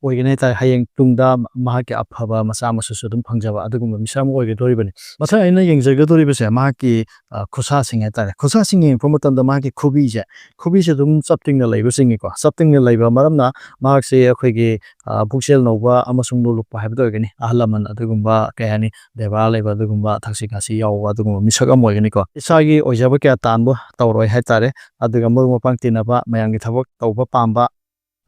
ꯑꯣꯏꯒꯅꯤ ꯍꯥꯏꯇꯥꯔꯦ꯫ ꯍꯌꯦꯡ ꯇꯨꯡꯗ ꯃꯍꯥꯛꯀꯤ ꯑꯐꯕ ꯃꯆꯥ ꯃꯁꯨꯁꯨ ꯑꯗꯨꯝ ꯐꯪꯖꯕ ꯑꯗꯨꯒꯨꯝꯕ ꯃꯤꯁꯛ ꯑꯃ ꯑꯣꯏꯒꯗꯧꯔꯤꯕꯅꯤ꯫ ꯃꯊꯪ ꯑꯩꯅ ꯌꯦꯡꯖꯒꯗꯧꯔꯤꯕꯁꯦ ꯃꯍꯥꯛꯀꯤ, ꯑ, ꯈꯨꯠꯁꯥꯁꯤꯡ ꯍꯥꯏꯇꯥꯔꯦ꯫ ꯈꯨꯠꯁꯥꯁꯤꯡ ꯌꯦꯡꯉꯛꯄ ꯃꯇꯝꯗ ꯃꯍꯥꯛꯀꯤ ꯈꯨꯕꯤꯁꯦ, ꯈꯨꯕꯤꯁꯦ ꯑꯗꯨꯝ ꯆꯞ ꯇꯤꯡꯅ ꯂꯩꯕ ꯆꯤꯡꯉꯤꯀꯣ꯫ ꯆꯞ ꯇꯤꯡꯅ ꯂꯩꯕ ꯃꯔꯝꯅ ꯃꯍꯥꯛꯁꯦ ꯑꯩꯈꯣꯏꯒꯤ, ꯑ, ꯄꯨꯛꯆꯦꯜ ꯅꯧꯕ ꯑꯃꯁꯨꯡ ꯂꯨꯂꯨꯛꯄ ꯍꯥꯏꯕꯗꯣ ꯑꯣꯏꯒꯅꯤ꯫ ꯑꯍꯜ ꯂꯃꯟ ꯑꯗꯨꯒꯨꯝꯕ, ꯀꯩ ꯍꯥꯏꯅꯤ, ꯕꯦꯕꯥꯔ ꯂꯩꯕ ꯑꯗꯨꯒꯨꯝꯕ, ꯊꯛꯁꯤ ꯈꯥꯁꯤ ꯌꯥꯎꯕ ꯑꯗꯨꯒꯨꯝꯕ ꯃꯤꯁꯛ ꯑꯃ ꯑꯣꯏꯒꯅꯤꯀꯣ꯫ ꯏꯁꯥꯒꯤ ꯑꯣꯏꯖꯕ ꯀꯌꯥ ꯇꯥꯟꯕ ꯇꯧꯔꯣꯏ ꯍꯥꯏꯇꯥꯔꯦ꯫ ꯑꯗꯨꯒ ꯃꯔꯨꯞ ꯃꯄꯥꯡ ꯇꯤꯟꯅꯕ, ꯃꯌꯥꯝꯒꯤ ꯊꯕꯛ ꯇꯧꯕ ꯄꯥꯝꯕ,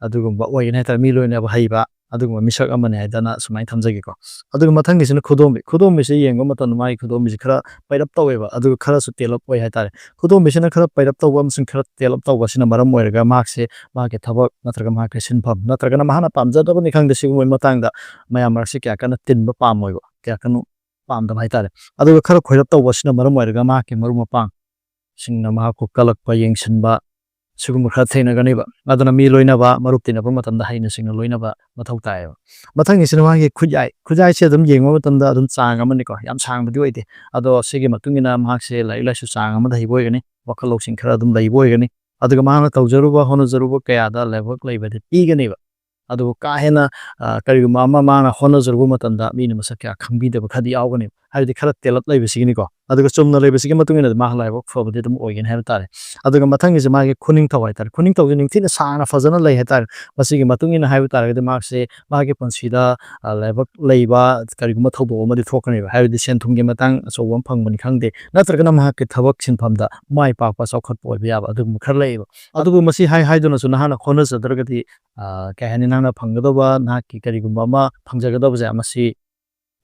ꯑꯗꯨꯒꯨꯝꯕ ꯑꯣꯏꯒꯅꯤ ꯍꯥꯏꯇꯥꯔꯦ꯫ ꯃꯤ ꯂꯣꯏꯅꯕ ꯍꯩꯕ ꯑꯗꯨꯒꯨꯝꯕ ꯃꯤꯁꯛ ꯑꯃꯅꯤ ꯍꯥꯏꯗꯅ ꯁꯨꯃꯥꯏꯅ ꯊꯝꯖꯒꯦꯀꯣ꯫ ꯑꯗꯨꯒ ꯃꯊꯪꯒꯤꯁꯤꯅ ꯈꯨꯗꯣꯝꯕꯤ꯫ ꯈꯨꯗꯣꯝꯕꯤꯁꯦ ꯌꯦꯡꯕ ꯃꯇꯝꯗ ꯃꯥꯒꯤ ꯈꯨꯗꯣꯝꯕꯤꯁꯦ ꯈꯔ ꯄꯩꯔꯞ ꯇꯧꯋꯦꯕ, ꯑꯗꯨꯒ ꯈꯔꯁꯨ ꯇꯦꯜꯂꯞ ꯑꯣꯏ ꯍꯥꯏꯇꯥꯔꯦ꯫ ꯈꯨꯗꯣꯝꯕꯤꯁꯤꯅ ꯈꯔ ꯄꯩꯔꯞ ꯇꯧꯕ ꯑꯃꯁꯨꯡ ꯈꯔ ꯇꯦꯜꯂꯞ ꯇꯧꯕ ꯑꯁꯤꯅ ꯃꯔꯝ ꯑꯣꯏꯔꯒ ꯃꯍꯥꯛꯁꯦ ꯃꯍꯥꯛꯀꯤ ꯊꯕꯛ ꯅꯠꯇ꯭ꯔꯒ ꯃꯍꯥꯛꯀꯤ ꯁꯤꯟꯐꯝ ꯅꯠꯇ꯭ꯔꯒꯅ ꯃꯍꯥꯛꯅ ꯄꯥꯝꯖꯗꯕꯅꯤ ꯈꯪꯗꯦ, ꯁꯤꯒꯨꯝꯕꯒꯤ ꯃꯇꯥꯡꯗ ꯃꯌꯥꯝ ꯃꯔꯛꯁꯦ ꯀꯌꯥ ꯀꯟꯅ ꯇꯤꯟꯕ ꯄꯥꯝꯃꯣꯏꯕ, ꯀꯌꯥ ꯀꯟꯅ ꯄꯥꯝꯗꯕ ꯍꯥꯏꯇꯥꯔꯦ꯫ ꯑꯗꯨꯒ ꯈꯔ ꯈꯣꯏꯔꯞ ꯇꯧꯕ ꯑꯁꯤꯅ ꯃꯔꯝ ꯑꯣꯏꯔꯒ ꯃꯍꯥꯛꯀꯤ ꯃꯔꯨꯞ ꯃꯄꯥꯡ ꯁꯤꯡꯅ ꯃꯍꯥꯛꯄꯨ ꯀꯜꯂꯛꯄ, ꯌꯦꯡꯁꯤꯟꯕ, ꯁꯤꯒꯨꯝꯕ ꯈꯔ ꯊꯦꯡꯅꯒꯅꯦꯕ꯫ ꯑꯗꯨꯅ ꯃꯤ ꯂꯣꯏꯅꯕ, ꯃꯔꯨꯞ ꯇꯤꯟꯅꯕ ꯃꯇꯝꯗ ꯍꯩꯅ ꯁꯤꯡꯅ ꯂꯣꯏꯅꯕ ꯃꯊꯧ ꯇꯥꯏꯌꯦꯕ꯫ ꯃꯊꯪꯒꯤꯁꯤꯅ ꯃꯥꯒꯤ ꯈꯨꯠꯌꯥꯏ꯫ ꯈꯨꯠꯌꯥꯏꯁꯦ ꯑꯗꯨꯝ ꯌꯦꯡꯕ ꯃꯇꯝꯗ ꯑꯗꯨꯝ ꯆꯥꯡ ꯑꯃꯅꯤꯀꯣ, ꯌꯥꯝ ꯁꯥꯡꯕꯗꯤ ꯑꯣꯏꯗꯦ꯫ ꯑꯗꯣ ꯁꯤꯒꯤ ꯃꯇꯨꯡ ꯏꯟꯅ ꯃꯍꯥꯛꯁꯦ ꯂꯥꯏꯔꯤꯛ ꯂꯥꯏꯁꯨ ꯆꯥꯡ ꯑꯃꯗ ꯍꯩꯕ ꯑꯣꯏꯒꯅꯤ, ꯋꯥꯈꯜ ꯂꯧꯁꯤꯡ ꯈꯔ ꯑꯗꯨꯝ ꯂꯩꯕ ꯑꯣꯏꯒꯅꯤ꯫ ꯑꯗꯨꯒ ꯃꯍꯥꯛꯅ ꯇꯧꯖꯔꯨꯕ ꯍꯣꯠꯅꯖꯔꯨꯕ ꯀꯌꯥꯗ ꯂꯥꯏꯕꯛ ꯂꯩꯕꯗꯤ ꯄꯤꯒꯅꯦꯕ꯫ ꯑꯗꯨꯕꯨ ꯀꯥ ꯍꯦꯟꯅ, ꯑ, ꯀꯔꯤꯒꯨꯝꯕ ꯑꯃ ꯃꯥꯅ ꯍꯣꯠꯅꯖꯔꯨꯕ ꯃꯇꯝꯗ ꯃꯤꯅ ꯃꯁꯛ ꯀꯌꯥ ꯈꯪꯕꯤꯗꯕ ꯈꯔꯗꯤ ꯌꯥꯎꯒꯅꯦꯕ꯫ ꯍꯥꯏꯕꯗꯤ ꯈꯔ ꯇꯦꯜꯂꯞ ꯂꯩꯕꯁꯤꯒꯤꯅꯤꯀꯣ꯫ ꯑꯗꯨꯒ ꯆꯨꯝꯅ ꯂꯩꯕꯁꯤꯒꯤ ꯃꯇꯨꯡ ꯏꯟꯅꯗꯤ ꯃꯥ ꯂꯥꯏꯕꯛ ꯐꯕꯗꯤ ꯑꯗꯨꯝ ꯑꯣꯏꯒꯅꯤ ꯍꯥꯏꯕ ꯇꯥꯔꯦ꯫ ꯑꯗꯨꯒ ꯃꯊꯪꯒꯤꯁꯦ ꯃꯥꯒꯤ ꯈꯨꯅꯤꯡꯊꯧ ꯍꯥꯏꯇꯥꯔꯦ꯫ ꯈꯨꯅꯤꯡꯊꯧꯁꯦ ꯅꯤꯡꯊꯤꯅ ꯁꯥꯡꯅ ꯐꯖꯅ ꯂꯩ ꯍꯥꯏꯇꯥꯔꯦ꯫ ꯃꯁꯤꯒꯤ ꯃꯇꯨꯡ ꯏꯟꯅ ꯍꯥꯏꯕ ꯇꯥꯔꯒꯗꯤ ꯃꯍꯥꯛꯁꯦ ꯃꯥꯒꯤ ꯄꯨꯟꯁꯤꯗ, ꯑ, ꯂꯥꯏꯕꯛ ꯂꯩꯕ ꯀꯔꯤꯒꯨꯝꯕ ꯊꯧꯗꯣꯛ ꯑꯃꯗꯤ ꯊꯣꯛꯀꯅꯦꯕ꯫ ꯍꯥꯏꯕꯗꯤ ꯁꯦꯟ ꯊꯨꯝꯒꯤ ꯃꯇꯥꯡ ꯑꯆꯧꯕ ꯑꯃ ꯐꯪꯕꯅꯤ ꯈꯪꯗꯦ, ꯅꯠꯇ꯭ꯔꯒꯅ ꯃꯍꯥꯛꯀꯤ ꯊꯕꯛ ꯁꯤꯟꯐꯝꯗ ꯃꯥꯏ ꯄꯥꯛꯄ ꯆꯥꯎꯈꯠꯄ ꯑꯣꯏꯕ ꯌꯥꯕ ꯑꯗꯨꯒꯨꯝꯕ ꯈꯔ ꯂꯩꯌꯦꯕ꯫ ꯑꯗꯨꯕꯨ ꯃꯁꯤ ꯍꯥꯏ ꯍꯥꯏꯗꯨꯅꯁꯨ ꯅꯍꯥꯛꯅ ꯍꯣꯠꯅꯖꯗ꯭ꯔꯒꯗꯤ, ꯑ, ꯀꯩ ꯍꯥꯏꯅꯤ, ꯅꯪꯅ ꯐꯪꯒꯗꯧꯕ, ꯅꯍꯥꯛꯀꯤ ꯀꯔꯤꯒꯨꯝꯕ ꯑꯃ ꯐꯪꯖꯒꯗꯕꯁꯦ ꯃꯁꯤ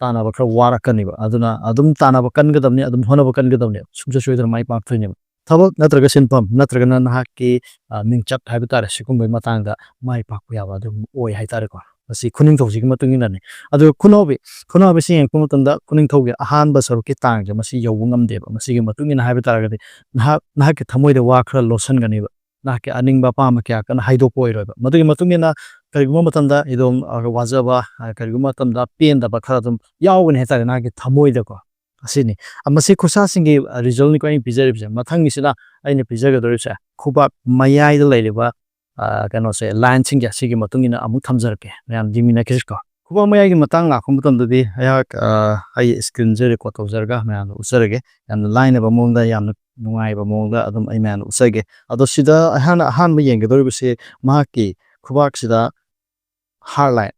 ꯇꯥꯟꯅꯕ ꯈꯔ ꯋꯥꯔꯛꯀꯅꯦꯕ꯫ ꯑꯗꯨꯅ ꯑꯗꯨꯝ ꯇꯥꯟꯅꯕ ꯀꯟꯒꯗꯕꯅꯤ, ꯑꯗꯨꯝ ꯍꯣꯠꯅꯕ ꯀꯟꯒꯗꯕꯅꯦꯕ, ꯁꯨꯡꯁꯣꯏ ꯁꯣꯏꯗꯅ ꯃꯥꯏ ꯄꯥꯛꯇꯣꯏꯅꯦꯕ꯫ ꯊꯕꯛ ꯅꯠꯇ꯭ꯔꯒ ꯁꯤꯟꯐꯝ ꯅꯠꯇ꯭ꯔꯒꯅ ꯅꯍꯥꯛꯀꯤ, ꯑ, ꯃꯤꯡꯆꯠ ꯍꯥꯏꯕ ꯇꯥꯔꯦ, ꯁꯤꯒꯨꯝꯕꯒꯤ ꯃꯇꯥꯡꯗ ꯃꯥꯏ ꯄꯥꯛꯄ ꯌꯥꯕ ꯑꯗꯨꯝ ꯑꯣꯏ ꯍꯥꯏꯇꯥꯔꯦꯀꯣ꯫ ꯃꯁꯤ ꯈꯨꯅꯤꯡꯊꯧꯁꯤꯒꯤ ꯃꯇꯨꯡ ꯏꯟꯅꯅꯤ꯫ ꯑꯗꯨꯒ ꯈꯨꯅꯥꯎꯕꯤ, ꯈꯨꯅꯥꯎꯕꯤꯁꯤ ꯌꯦꯡꯉꯛꯄ ꯃꯇꯝꯗ ꯈꯨꯅꯤꯡꯊꯧꯒꯤ ꯑꯍꯥꯟꯕ ꯁꯔꯨꯛꯀꯤ ꯇꯥꯡꯁꯦ ꯃꯁꯤ ꯌꯧꯕ ꯉꯝꯗꯦꯕ꯫ ꯃꯁꯤꯒꯤ ꯃꯇꯨꯡ ꯏꯟꯅ ꯍꯥꯏꯕ ꯇꯥꯔꯒꯗꯤ ꯅꯍꯥꯛ, ꯅꯍꯥꯛꯀꯤ ꯊꯃꯣꯏꯗ ꯋꯥ ꯈꯔ ꯂꯣꯠꯁꯤꯟꯒꯅꯦꯕ꯫ ꯅꯍꯥꯛꯀꯤ ꯑꯅꯤꯡꯕ ꯑꯄꯥꯝꯕ ꯀꯌꯥ ꯀꯟꯅ ꯍꯥꯏꯗꯣꯛꯄ ꯑꯣꯏꯔꯣꯏꯕ꯫ ꯃꯗꯨꯒꯤ ꯃꯇꯨꯡ ꯏꯟꯅ ꯀꯔꯤꯒꯨꯝꯕ ꯃꯇꯝꯗ ꯑꯗꯨꯝ, ꯑ, ꯋꯥꯖꯕ, ꯑ, ꯀꯔꯤꯒꯨꯝꯕ ꯃꯇꯝꯗ ꯄꯦꯟꯗꯕ ꯈꯔ ꯑꯗꯨꯝ ꯌꯥꯎꯒꯅꯤ ꯍꯥꯏꯇꯥꯔꯦ ꯅꯍꯥꯛꯀꯤ ꯊꯃꯣꯏꯗꯀꯣ꯫ ꯑꯁꯤꯅꯤ꯫ ꯑ, ꯃꯁꯤ ꯈꯨꯠꯁꯥꯁꯤꯡꯒꯤ, ꯑ, resultꯅꯤꯀꯣ ꯑꯩꯅ ꯄꯤꯖꯔꯤꯕꯁꯦ꯫ ꯃꯊꯪꯒꯤꯁꯤꯅ ꯑꯩꯅ ꯄꯤꯖꯒꯗꯧꯔꯤꯕꯁꯦ ꯈꯨꯕꯥꯛ ꯃꯌꯥꯏꯗ ꯂꯩꯔꯤꯕ, ꯑ, ꯀꯩꯅꯣꯁꯦ, lineꯁꯤꯡꯁꯦ ꯑꯁꯤꯒꯤ ꯃꯇꯨꯡ ꯏꯟꯅ ꯑꯃꯨꯛ ꯊꯝꯖꯔꯛꯀꯦ꯫ ꯃꯌꯥꯝ ꯌꯦꯡꯃꯤꯟꯅꯈꯤꯁꯤꯀꯣ꯫ ꯈꯨꯕꯥꯛ ꯃꯌꯥꯏꯒꯤ ꯃꯇꯥꯡ ꯂꯥꯛꯄ ꯃꯇꯝꯗꯗꯤ ꯑꯩꯍꯥꯛ, ꯑ, ꯑꯩ screenꯁꯦ record ꯇꯧꯖꯔꯒ ꯃꯌꯥꯝꯗ ꯎꯠꯆꯔꯒꯦ꯫ ꯌꯥꯝꯅ ꯂꯥꯏꯅꯕ ꯃꯑꯣꯡꯗ, ꯌꯥꯝꯅ ꯅꯨꯡꯉꯥꯏꯕ ꯃꯑꯣꯡꯗ ꯑꯗꯨꯝ ꯑꯩ ꯃꯌꯥꯝꯗ ꯎꯠꯆꯒꯦ꯫ ꯑꯗꯣ ꯁꯤꯗ ꯑꯩꯍꯥꯛꯅ ꯑꯍꯥꯟꯕ ꯌꯦꯡꯒꯗꯧꯔꯤꯕꯁꯤ ꯃꯍꯥꯛꯀꯤ ꯈꯨꯕꯥꯛꯁꯤꯗ hard line,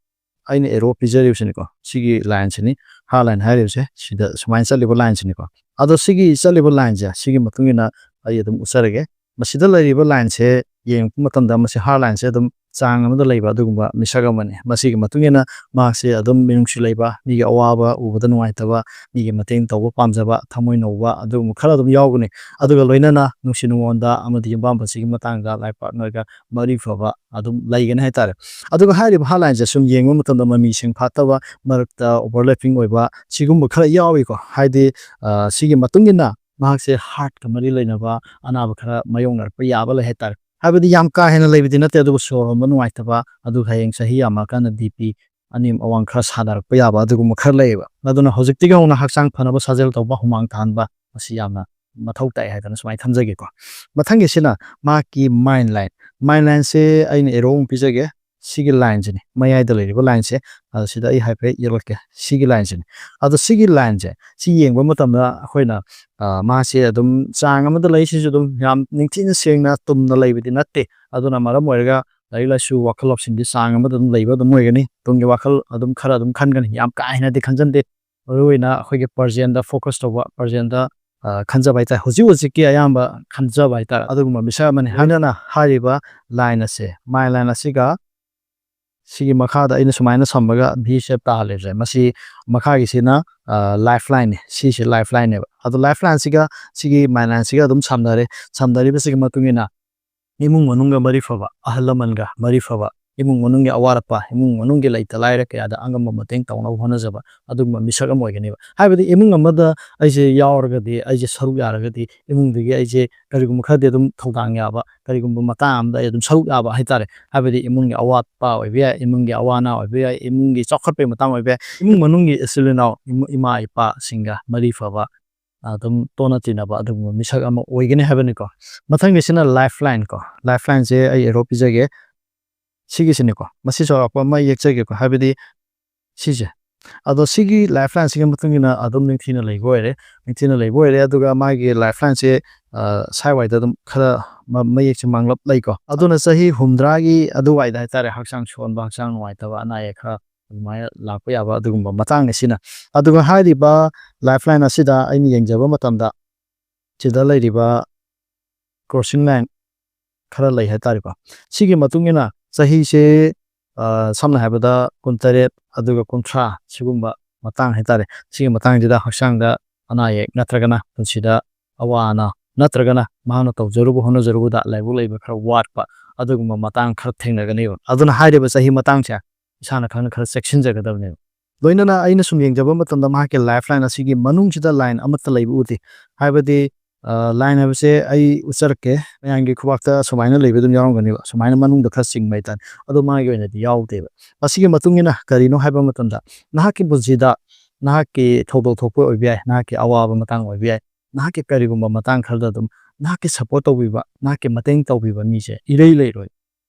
ꯑꯩꯅ arrow ꯄꯤꯖꯔꯤꯕꯁꯤꯅꯤꯀꯣ, ꯁꯤꯒꯤ lineꯁꯤꯅꯤ, hard line ꯍꯥꯏꯔꯤꯕꯁꯦ, ꯁꯤꯗ ꯁꯨꯃꯥꯏꯅ ꯆꯠꯂꯤꯕ lineꯁꯤꯅꯤꯀꯣ꯫ ꯑꯗꯣ ꯁꯤꯒꯤ ꯆꯠꯂꯤꯕ lineꯁꯦ, ꯁꯤꯒꯤ ꯃꯇꯨꯡ ꯏꯟꯅ ꯑꯩ ꯑꯗꯨꯝ ꯎꯠꯆꯔꯒꯦ꯫ ꯃꯁꯤꯗ ꯂꯩꯔꯤꯕ lineꯁꯦ ꯌꯦꯡꯉꯛꯄ ꯃꯇꯝꯗ ꯃꯁꯤ hard lineꯁꯦ ꯑꯗꯨꯝ ꯆꯥꯡ ꯑꯃꯗ ꯂꯩꯕ ꯑꯗꯨꯒꯨꯝꯕ ꯃꯤꯁꯛ ꯑꯃꯅꯤ꯫ ꯃꯁꯤꯒꯤ ꯃꯇꯨꯡ ꯏꯟꯅ ꯃꯍꯥꯛꯁꯦ ꯑꯗꯨꯝ ꯃꯤꯅꯨꯡꯁꯤ ꯂꯩꯕ, ꯃꯤꯒꯤ ꯑꯋꯥꯕ ꯎꯕꯗ ꯅꯨꯡꯉꯥꯏꯇꯕ, ꯃꯤꯒꯤ ꯃꯇꯦꯡ ꯇꯧꯕ ꯄꯥꯝꯖꯕ, ꯊꯃꯣꯏ ꯅꯧꯕ ꯑꯗꯨꯒꯨꯝꯕ ꯈꯔ ꯑꯗꯨꯝ ꯌꯥꯎꯒꯅꯤ꯫ ꯑꯗꯨꯒ ꯂꯣꯏꯅꯅ ꯅꯨꯡꯁꯤ ꯅꯨꯡꯉꯣꯟꯗ ꯑꯃꯗꯤ ꯌꯨꯝꯕꯥꯝ ꯄꯨꯟꯁꯤꯒꯤ ꯃꯇꯥꯡꯗ life partnerꯒ ꯃꯔꯤ ꯐꯕ ꯑꯗꯨꯝ ꯂꯩꯒꯅꯤ ꯍꯥꯏꯇꯥꯔꯦ꯫ ꯑꯗꯨꯒ ꯍꯥꯏꯔꯤꯕ hard lineꯁꯦ ꯁꯨꯝ ꯌꯦꯡꯕ ꯃꯇꯝꯗ ꯃꯃꯤꯁꯤꯡ ꯐꯥꯠꯇꯕ, ꯃꯔꯛꯇ overlapping ꯑꯣꯏꯕ, ꯁꯤꯒꯨꯝꯕ ꯈꯔ ꯌꯥꯎꯏꯀꯣ꯫ ꯍꯥꯏꯗꯤ, ꯑ, ꯁꯤꯒꯤ ꯃꯇꯨꯡ ꯏꯟꯅ ꯃꯍꯥꯛꯁꯦ heartꯀ ꯃꯔꯤ ꯂꯩꯅꯕ ꯑꯅꯥꯕ ꯈꯔ ꯃꯥꯌꯣꯛꯅꯔꯛꯄ ꯌꯥꯕ ꯂꯩ ꯍꯥꯏꯇꯥꯔꯦ꯫ ꯍꯥꯏꯕꯗꯤ ꯌꯥꯝ ꯀꯥ ꯍꯦꯟꯅ ꯂꯩꯕꯗꯤ ꯅꯠꯇꯦ, ꯑꯗꯨꯕꯨ ꯁꯣꯔ ꯍꯣꯟꯕ ꯅꯨꯡꯉꯥꯏꯇꯕ, ꯑꯗꯨꯒ ꯍꯌꯦꯡ ꯆꯍꯤ ꯌꯥꯝꯃꯛꯑꯀꯥꯟꯗ BP ꯑꯅꯦꯝ ꯑꯋꯥꯡ ꯈꯔ ꯁꯥꯟꯅꯔꯛꯄ ꯌꯥꯕ ꯑꯗꯨꯒꯨꯝꯕ ꯈꯔ ꯂꯩꯌꯦꯕ꯫ ꯑꯗꯨꯅ ꯍꯧꯖꯤꯛꯇꯒꯤ ꯍꯧꯅ ꯍꯛꯆꯥꯡ ꯐꯅꯕ, ꯁꯥꯖꯦꯜ ꯇꯧꯕ, ꯍꯨꯃꯥꯡ ꯇꯥꯍꯟꯕ, ꯃꯁꯤ ꯌꯥꯝꯅ ꯃꯊꯧ ꯇꯥꯏ ꯍꯥꯏꯗꯅ ꯁꯨꯃꯥꯏꯅ ꯊꯝꯖꯒꯦꯀꯣ꯫ ꯃꯊꯪꯒꯤꯁꯤꯅ ꯃꯍꯥꯛꯀꯤ mind line꯫ Mind lineꯁꯦ ꯑꯩꯅ arrow ꯑꯃ ꯄꯤꯖꯒꯦ꯫ ꯁꯤꯒꯤ lineꯁꯤꯅꯤ, ꯃꯌꯥꯏꯗ ꯂꯩꯔꯤꯕ lineꯁꯦ, ꯑ, ꯁꯤꯗ ꯑꯩ ꯍꯥꯏꯐꯦꯠ ꯌꯦꯛꯂꯛꯀꯦ꯫ ꯁꯤꯒꯤ lineꯁꯤꯅꯤ꯫ ꯑꯗꯣ ꯁꯤꯒꯤ lineꯁꯦ, ꯁꯤ ꯌꯦꯡꯕ ꯃꯇꯝꯗ ꯑꯩꯈꯣꯏꯅ, ꯑ, ꯃꯥꯁꯦ ꯑꯗꯨꯝ ꯆꯥꯡ ꯑꯃꯗ ꯂꯩ, ꯁꯤꯁꯨ ꯑꯗꯨꯝ ꯌꯥꯝ ꯅꯤꯡꯊꯤꯅ ꯁꯦꯡꯅ ꯇꯨꯝꯅ ꯂꯩꯕꯗꯤ ꯅꯠꯇꯦ꯫ ꯑꯗꯨꯅ ꯃꯔꯝ ꯑꯣꯏꯔꯒ ꯂꯥꯏꯔꯤꯛ ꯂꯥꯏꯁꯨ, ꯋꯥꯈꯜ ꯂꯧꯁꯤꯡꯗꯤ ꯆꯥꯡ ꯑꯃꯗ ꯑꯗꯨꯝ ꯂꯩꯕ ꯑꯗꯨꯝ ꯑꯣꯏꯒꯅꯤ꯫ ꯇꯨꯡꯒꯤ ꯋꯥꯈꯜ ꯑꯗꯨꯝ ꯈꯔ ꯑꯗꯨꯝ ꯈꯟꯒꯅꯤ, ꯌꯥꯝ ꯀꯥ ꯍꯦꯟꯅꯗꯤ ꯈꯟꯖꯟꯗꯦ꯫ ꯃꯔꯨꯑꯣꯏꯅ ꯑꯩꯈꯣꯏꯒꯤ presentꯗ focus ꯇꯧꯕ, presentꯗ, ꯑ, ꯈꯟꯖꯕ ꯍꯥꯏꯇꯥꯔꯦ, ꯍꯧꯖꯤꯛ ꯍꯧꯖꯤꯛꯀꯤ ꯑꯌꯥꯝꯕ ꯈꯟꯖꯕ ꯍꯥꯏꯇꯥꯔꯦ, ꯑꯗꯨꯒꯨꯝꯕ ꯃꯤꯁꯛ ꯑꯃꯅꯤ꯫ ꯂꯣꯏꯅꯅ ꯍꯥꯏꯔꯤꯕ line ꯑꯁꯦ, mind line ꯑꯁꯤꯒ ꯁꯤꯒꯤ ꯃꯈꯥꯗ ꯑꯩꯅ ꯁꯨꯃꯥꯏꯅ ꯁꯝꯃꯒ V shape ꯇꯥꯍꯜꯂꯤꯕꯁꯦ, ꯃꯁꯤ ꯃꯈꯥꯒꯤꯁꯤꯅ ꯂꯥꯏꯐ ꯂꯥꯏꯟꯅꯦ, ꯁꯤꯁꯦ ꯂꯥꯏꯐ ꯂꯥꯏꯟꯅꯦꯕ꯫ ꯑꯗꯣ ꯂꯥꯏꯐ ꯂꯥꯏꯟꯁꯤꯒ ꯁꯤꯒꯤ ꯃꯥꯏꯟ ꯂꯥꯏꯟꯁꯤꯒ ꯑꯗꯨꯝ ꯁꯝꯅꯔꯦ꯫ ꯁꯝꯅꯔꯤꯕꯁꯤꯒꯤ ꯃꯇꯨꯡ ꯏꯟꯅ ꯏꯃꯨꯡ ꯃꯅꯨꯡꯒ ꯃꯔꯤ ꯐꯕ, ꯑꯍꯜ ꯂꯃꯟꯒ ꯃꯔꯤ ꯐꯕ, ꯏꯃꯨꯡ ꯃꯅꯨꯡꯒꯤ ꯑꯋꯥꯠ ꯑꯄꯥ, ꯏꯃꯨꯡ ꯃꯅꯨꯡꯒꯤ ꯂꯩꯇ ꯂꯥꯏꯔ ꯀꯌꯥꯗ ꯑꯉꯝꯕ ꯃꯇꯦꯡ ꯇꯧꯅꯕ ꯍꯣꯠꯅꯖꯕ, ꯑꯗꯨꯒꯨꯝꯕ ꯃꯤꯁꯛ ꯑꯃ ꯑꯣꯏꯒꯅꯦꯕ꯫ ꯍꯥꯏꯕꯗꯤ ꯏꯃꯨꯡ ꯑꯃꯗ ꯑꯩꯁꯦ ꯌꯥꯎꯔꯒꯗꯤ, ꯑꯩꯁꯦ ꯁꯔꯨꯛ ꯌꯥꯔꯒꯗꯤ, ꯏꯃꯨꯡꯗꯨꯒꯤ ꯑꯩꯁꯦ ꯀꯔꯤꯒꯨꯝꯕ ꯈꯔꯗꯤ ꯑꯗꯨꯝ ꯊꯧꯗꯥꯡ ꯌꯥꯕ, ꯀꯔꯤꯒꯨꯝꯕ ꯃꯇꯥꯡ ꯑꯃꯗ ꯑꯩ ꯑꯗꯨꯝ ꯁꯔꯨꯛ ꯌꯥꯕ ꯍꯥꯏꯇꯥꯔꯦ꯫ ꯍꯥꯏꯕꯗꯤ ꯏꯃꯨꯡꯒꯤ ꯑꯋꯥꯠꯄ ꯑꯣꯏꯕ ꯌꯥꯏ, ꯏꯃꯨꯡꯒꯤ ꯑꯋꯥ ꯑꯅꯥ ꯑꯣꯏꯕ ꯌꯥꯏ, ꯏꯃꯨꯡꯒꯤ ꯆꯥꯎꯈꯠꯄꯒꯤ ꯃꯇꯥꯡ ꯑꯣꯏꯕ ꯌꯥꯏ, ꯏꯃꯨꯡ ꯃꯅꯨꯡꯒꯤ ꯏꯆꯤꯜ ꯏꯅꯥꯎ, ꯏꯃꯨ-, ꯏꯃꯥ ꯏꯄꯥꯁꯤꯡꯒ ꯃꯔꯤ ꯐꯕ, ꯑꯗꯨꯝ ꯇꯣꯠꯅ ꯇꯤꯟꯅꯕ ꯑꯗꯨꯒꯨꯝꯕ ꯃꯤꯁꯛ ꯑꯃ ꯑꯣꯏꯒꯅꯤ ꯍꯥꯏꯕꯅꯤꯀꯣ꯫ ꯃꯊꯪꯒꯤꯁꯤꯅ ꯂꯥꯏꯐ ꯂꯥꯏꯟ ꯀꯣ꯫ ꯂꯥꯏꯐ ꯂꯥꯏꯟꯁꯦ ꯑꯩ ꯑꯦꯔꯣ ꯄꯤꯖꯒꯦ꯫ ꯁꯤꯒꯤꯁꯤꯅꯤꯀꯣ꯫ ꯃꯁꯤ ꯆꯥꯎꯔꯥꯛꯄ ꯑꯃ ꯌꯦꯛꯆꯒꯦꯀꯣ꯫ ꯍꯥꯏꯕꯗꯤ ꯁꯤꯁꯦ꯫ ꯑꯗꯣ ꯁꯤꯒꯤ ꯂꯥꯏꯐ ꯂꯥꯏꯟꯁꯤꯒꯤ ꯃꯇꯨꯡ ꯏꯟꯅ ꯑꯗꯨꯝ ꯅꯤꯡꯊꯤꯅ ꯂꯩꯕ ꯑꯣꯏꯔꯦ꯫ ꯅꯤꯡꯊꯤꯅ ꯂꯩꯕ ꯑꯣꯏꯔꯦ꯫ ꯑꯗꯨꯒ ꯃꯥꯒꯤ ꯂꯥꯏꯐ ꯂꯥꯏꯟꯁꯦ, ꯑ, ꯁ꯭ꯋꯥꯏꯋꯥꯏꯗ ꯑꯗꯨꯝ ꯈꯔ ꯃ-, ꯃꯌꯦꯛꯁꯦ ꯃꯥꯡꯂꯞ ꯂꯩꯀꯣ꯫ ꯑꯗꯨꯅ ꯆꯍꯤ ꯍꯨꯝꯗ꯭ꯔꯥꯒꯤ ꯑꯗꯨꯋꯥꯏꯗ ꯍꯥꯏꯇꯥꯔꯦ, ꯍꯛꯆꯥꯡ ꯁꯣꯟꯕ, ꯍꯛꯆꯥꯡ ꯅꯨꯡꯉꯥꯏꯇꯕ, ꯑꯅꯥ ꯑꯌꯦꯛ ꯈꯔ ꯑꯗꯨꯃꯥꯏꯅ ꯂꯥꯛꯄ ꯌꯥꯕ ꯑꯗꯨꯒꯨꯝꯕ ꯃꯇꯥꯡꯅꯤ ꯁꯤꯅ꯫ ꯑꯗꯨꯒ ꯍꯥꯏꯔꯤꯕ ꯂꯥꯏꯐ ꯂꯥꯏꯟ ꯑꯁꯤꯗ ꯑꯩꯅ ꯌꯦꯡꯖꯕ ꯃꯇꯝꯗ ꯁꯤꯗ ꯂꯩꯔꯤꯕ ꯀ꯭ꯔꯣꯁꯤꯡ ꯂꯥꯏꯟ ꯈꯔ ꯂꯩ ꯍꯥꯏꯇꯥꯔꯦꯀꯣ꯫ ꯁꯤꯒꯤ ꯃꯇꯨꯡ ꯏꯟꯅ ꯆꯍꯤꯁꯦ, ꯑ, ꯁꯝꯅ ꯍꯥꯏꯔꯕꯗ ꯀꯨꯟꯇꯔꯦꯠ ꯑꯗꯨꯒ ꯀꯨꯟꯊ꯭ꯔꯥ ꯁꯤꯒꯨꯝꯕ ꯃꯇꯥꯡ ꯍꯥꯏꯇꯥꯔꯦ꯫ ꯁꯤꯒꯤ ꯃꯇꯥꯡꯁꯤꯗ ꯍꯛꯆꯥꯡꯗ ꯑꯅꯥ ꯑꯌꯦꯛ ꯅꯠꯇ꯭ꯔꯒꯅ ꯄꯨꯟꯁꯤꯗ ꯑꯋꯥ ꯑꯅꯥ ꯅꯠꯇ꯭ꯔꯒꯅ ꯃꯍꯥꯛꯅ ꯇꯧꯖꯔꯨꯕ ꯍꯣꯠꯅꯖꯔꯨꯕꯗ ꯂꯥꯏꯕꯛ ꯂꯩꯕ ꯈꯔ ꯋꯥꯠꯄ ꯑꯗꯨꯒꯨꯝꯕ ꯃꯇꯥꯡ ꯈꯔ ꯊꯦꯡꯅꯒꯅꯦꯕ꯫ ꯑꯗꯨꯅ ꯍꯥꯏꯔꯤꯕ ꯆꯍꯤ ꯃꯇꯥꯡꯁꯦ ꯏꯁꯥꯅ ꯈꯪꯅ ꯈꯔ ꯆꯦꯛꯁꯤꯟꯖꯒꯗꯕꯅꯦꯕ꯫ ꯂꯣꯏꯅꯅ ꯑꯩꯅ ꯁꯨꯝ ꯌꯦꯡꯖꯕ ꯃꯇꯝꯗ ꯃꯍꯥꯛꯀꯤ ꯂꯥꯏꯐ ꯂꯥꯏꯟ ꯑꯁꯤꯒꯤ ꯃꯅꯨꯡꯁꯤꯗ ꯂꯥꯏꯟ ꯑꯃꯠꯇ ꯂꯩꯕ ꯎꯗꯦ꯫ ꯍꯥꯏꯕꯗꯤ, ꯑ, ꯂꯥꯏꯟ ꯍꯥꯏꯕꯁꯦ ꯑꯩ ꯎꯠꯆꯔꯛꯀꯦ꯫ ꯃꯌꯥꯝꯒꯤ ꯈꯨꯕꯥꯛꯇ ꯁꯨꯃꯥꯏꯅ ꯂꯩꯕ ꯑꯗꯨꯝ ꯌꯥꯎꯔꯝꯒꯅꯦꯕ꯫ ꯁꯨꯃꯥꯏꯅ ꯃꯅꯨꯡꯗ ꯈꯔ ꯆꯤꯡꯕ ꯍꯥꯏꯇꯥꯔꯦ꯫ ꯑꯗꯣ ꯃꯥꯒꯤ ꯑꯣꯏꯅꯗꯤ ꯌꯥꯎꯗꯦꯕ꯫ ꯃꯁꯤꯒꯤ ꯃꯇꯨꯡ ꯏꯟꯅ ꯀꯔꯤꯅꯣ ꯍꯥꯏꯕ ꯃꯇꯝꯗ ꯅꯍꯥꯛꯀꯤ ꯄꯨꯟꯁꯤꯗ ꯅꯍꯥꯛꯀꯤ ꯊꯧꯗꯣꯛ ꯊꯣꯛꯄ ꯑꯣꯏꯕ ꯌꯥꯏ, ꯅꯍꯥꯛꯀꯤ ꯑꯋꯥꯕ ꯃꯇꯥꯡ ꯑꯣꯏꯕ ꯌꯥꯏ, ꯅꯍꯥꯛꯀꯤ ꯀꯔꯤꯒꯨꯝꯕ ꯃꯇꯥꯡ ꯈꯔꯗ ꯑꯗꯨꯝ ꯅꯍꯥꯛꯀꯤ ꯁꯄꯣꯔꯠ ꯇꯧꯕꯤꯕ, ꯅꯍꯥꯛꯀꯤ ꯃꯇꯦꯡ ꯇꯧꯕꯤꯕ ꯃꯤꯁꯦ ꯏꯔꯩ ꯂꯩꯔꯣꯏ꯫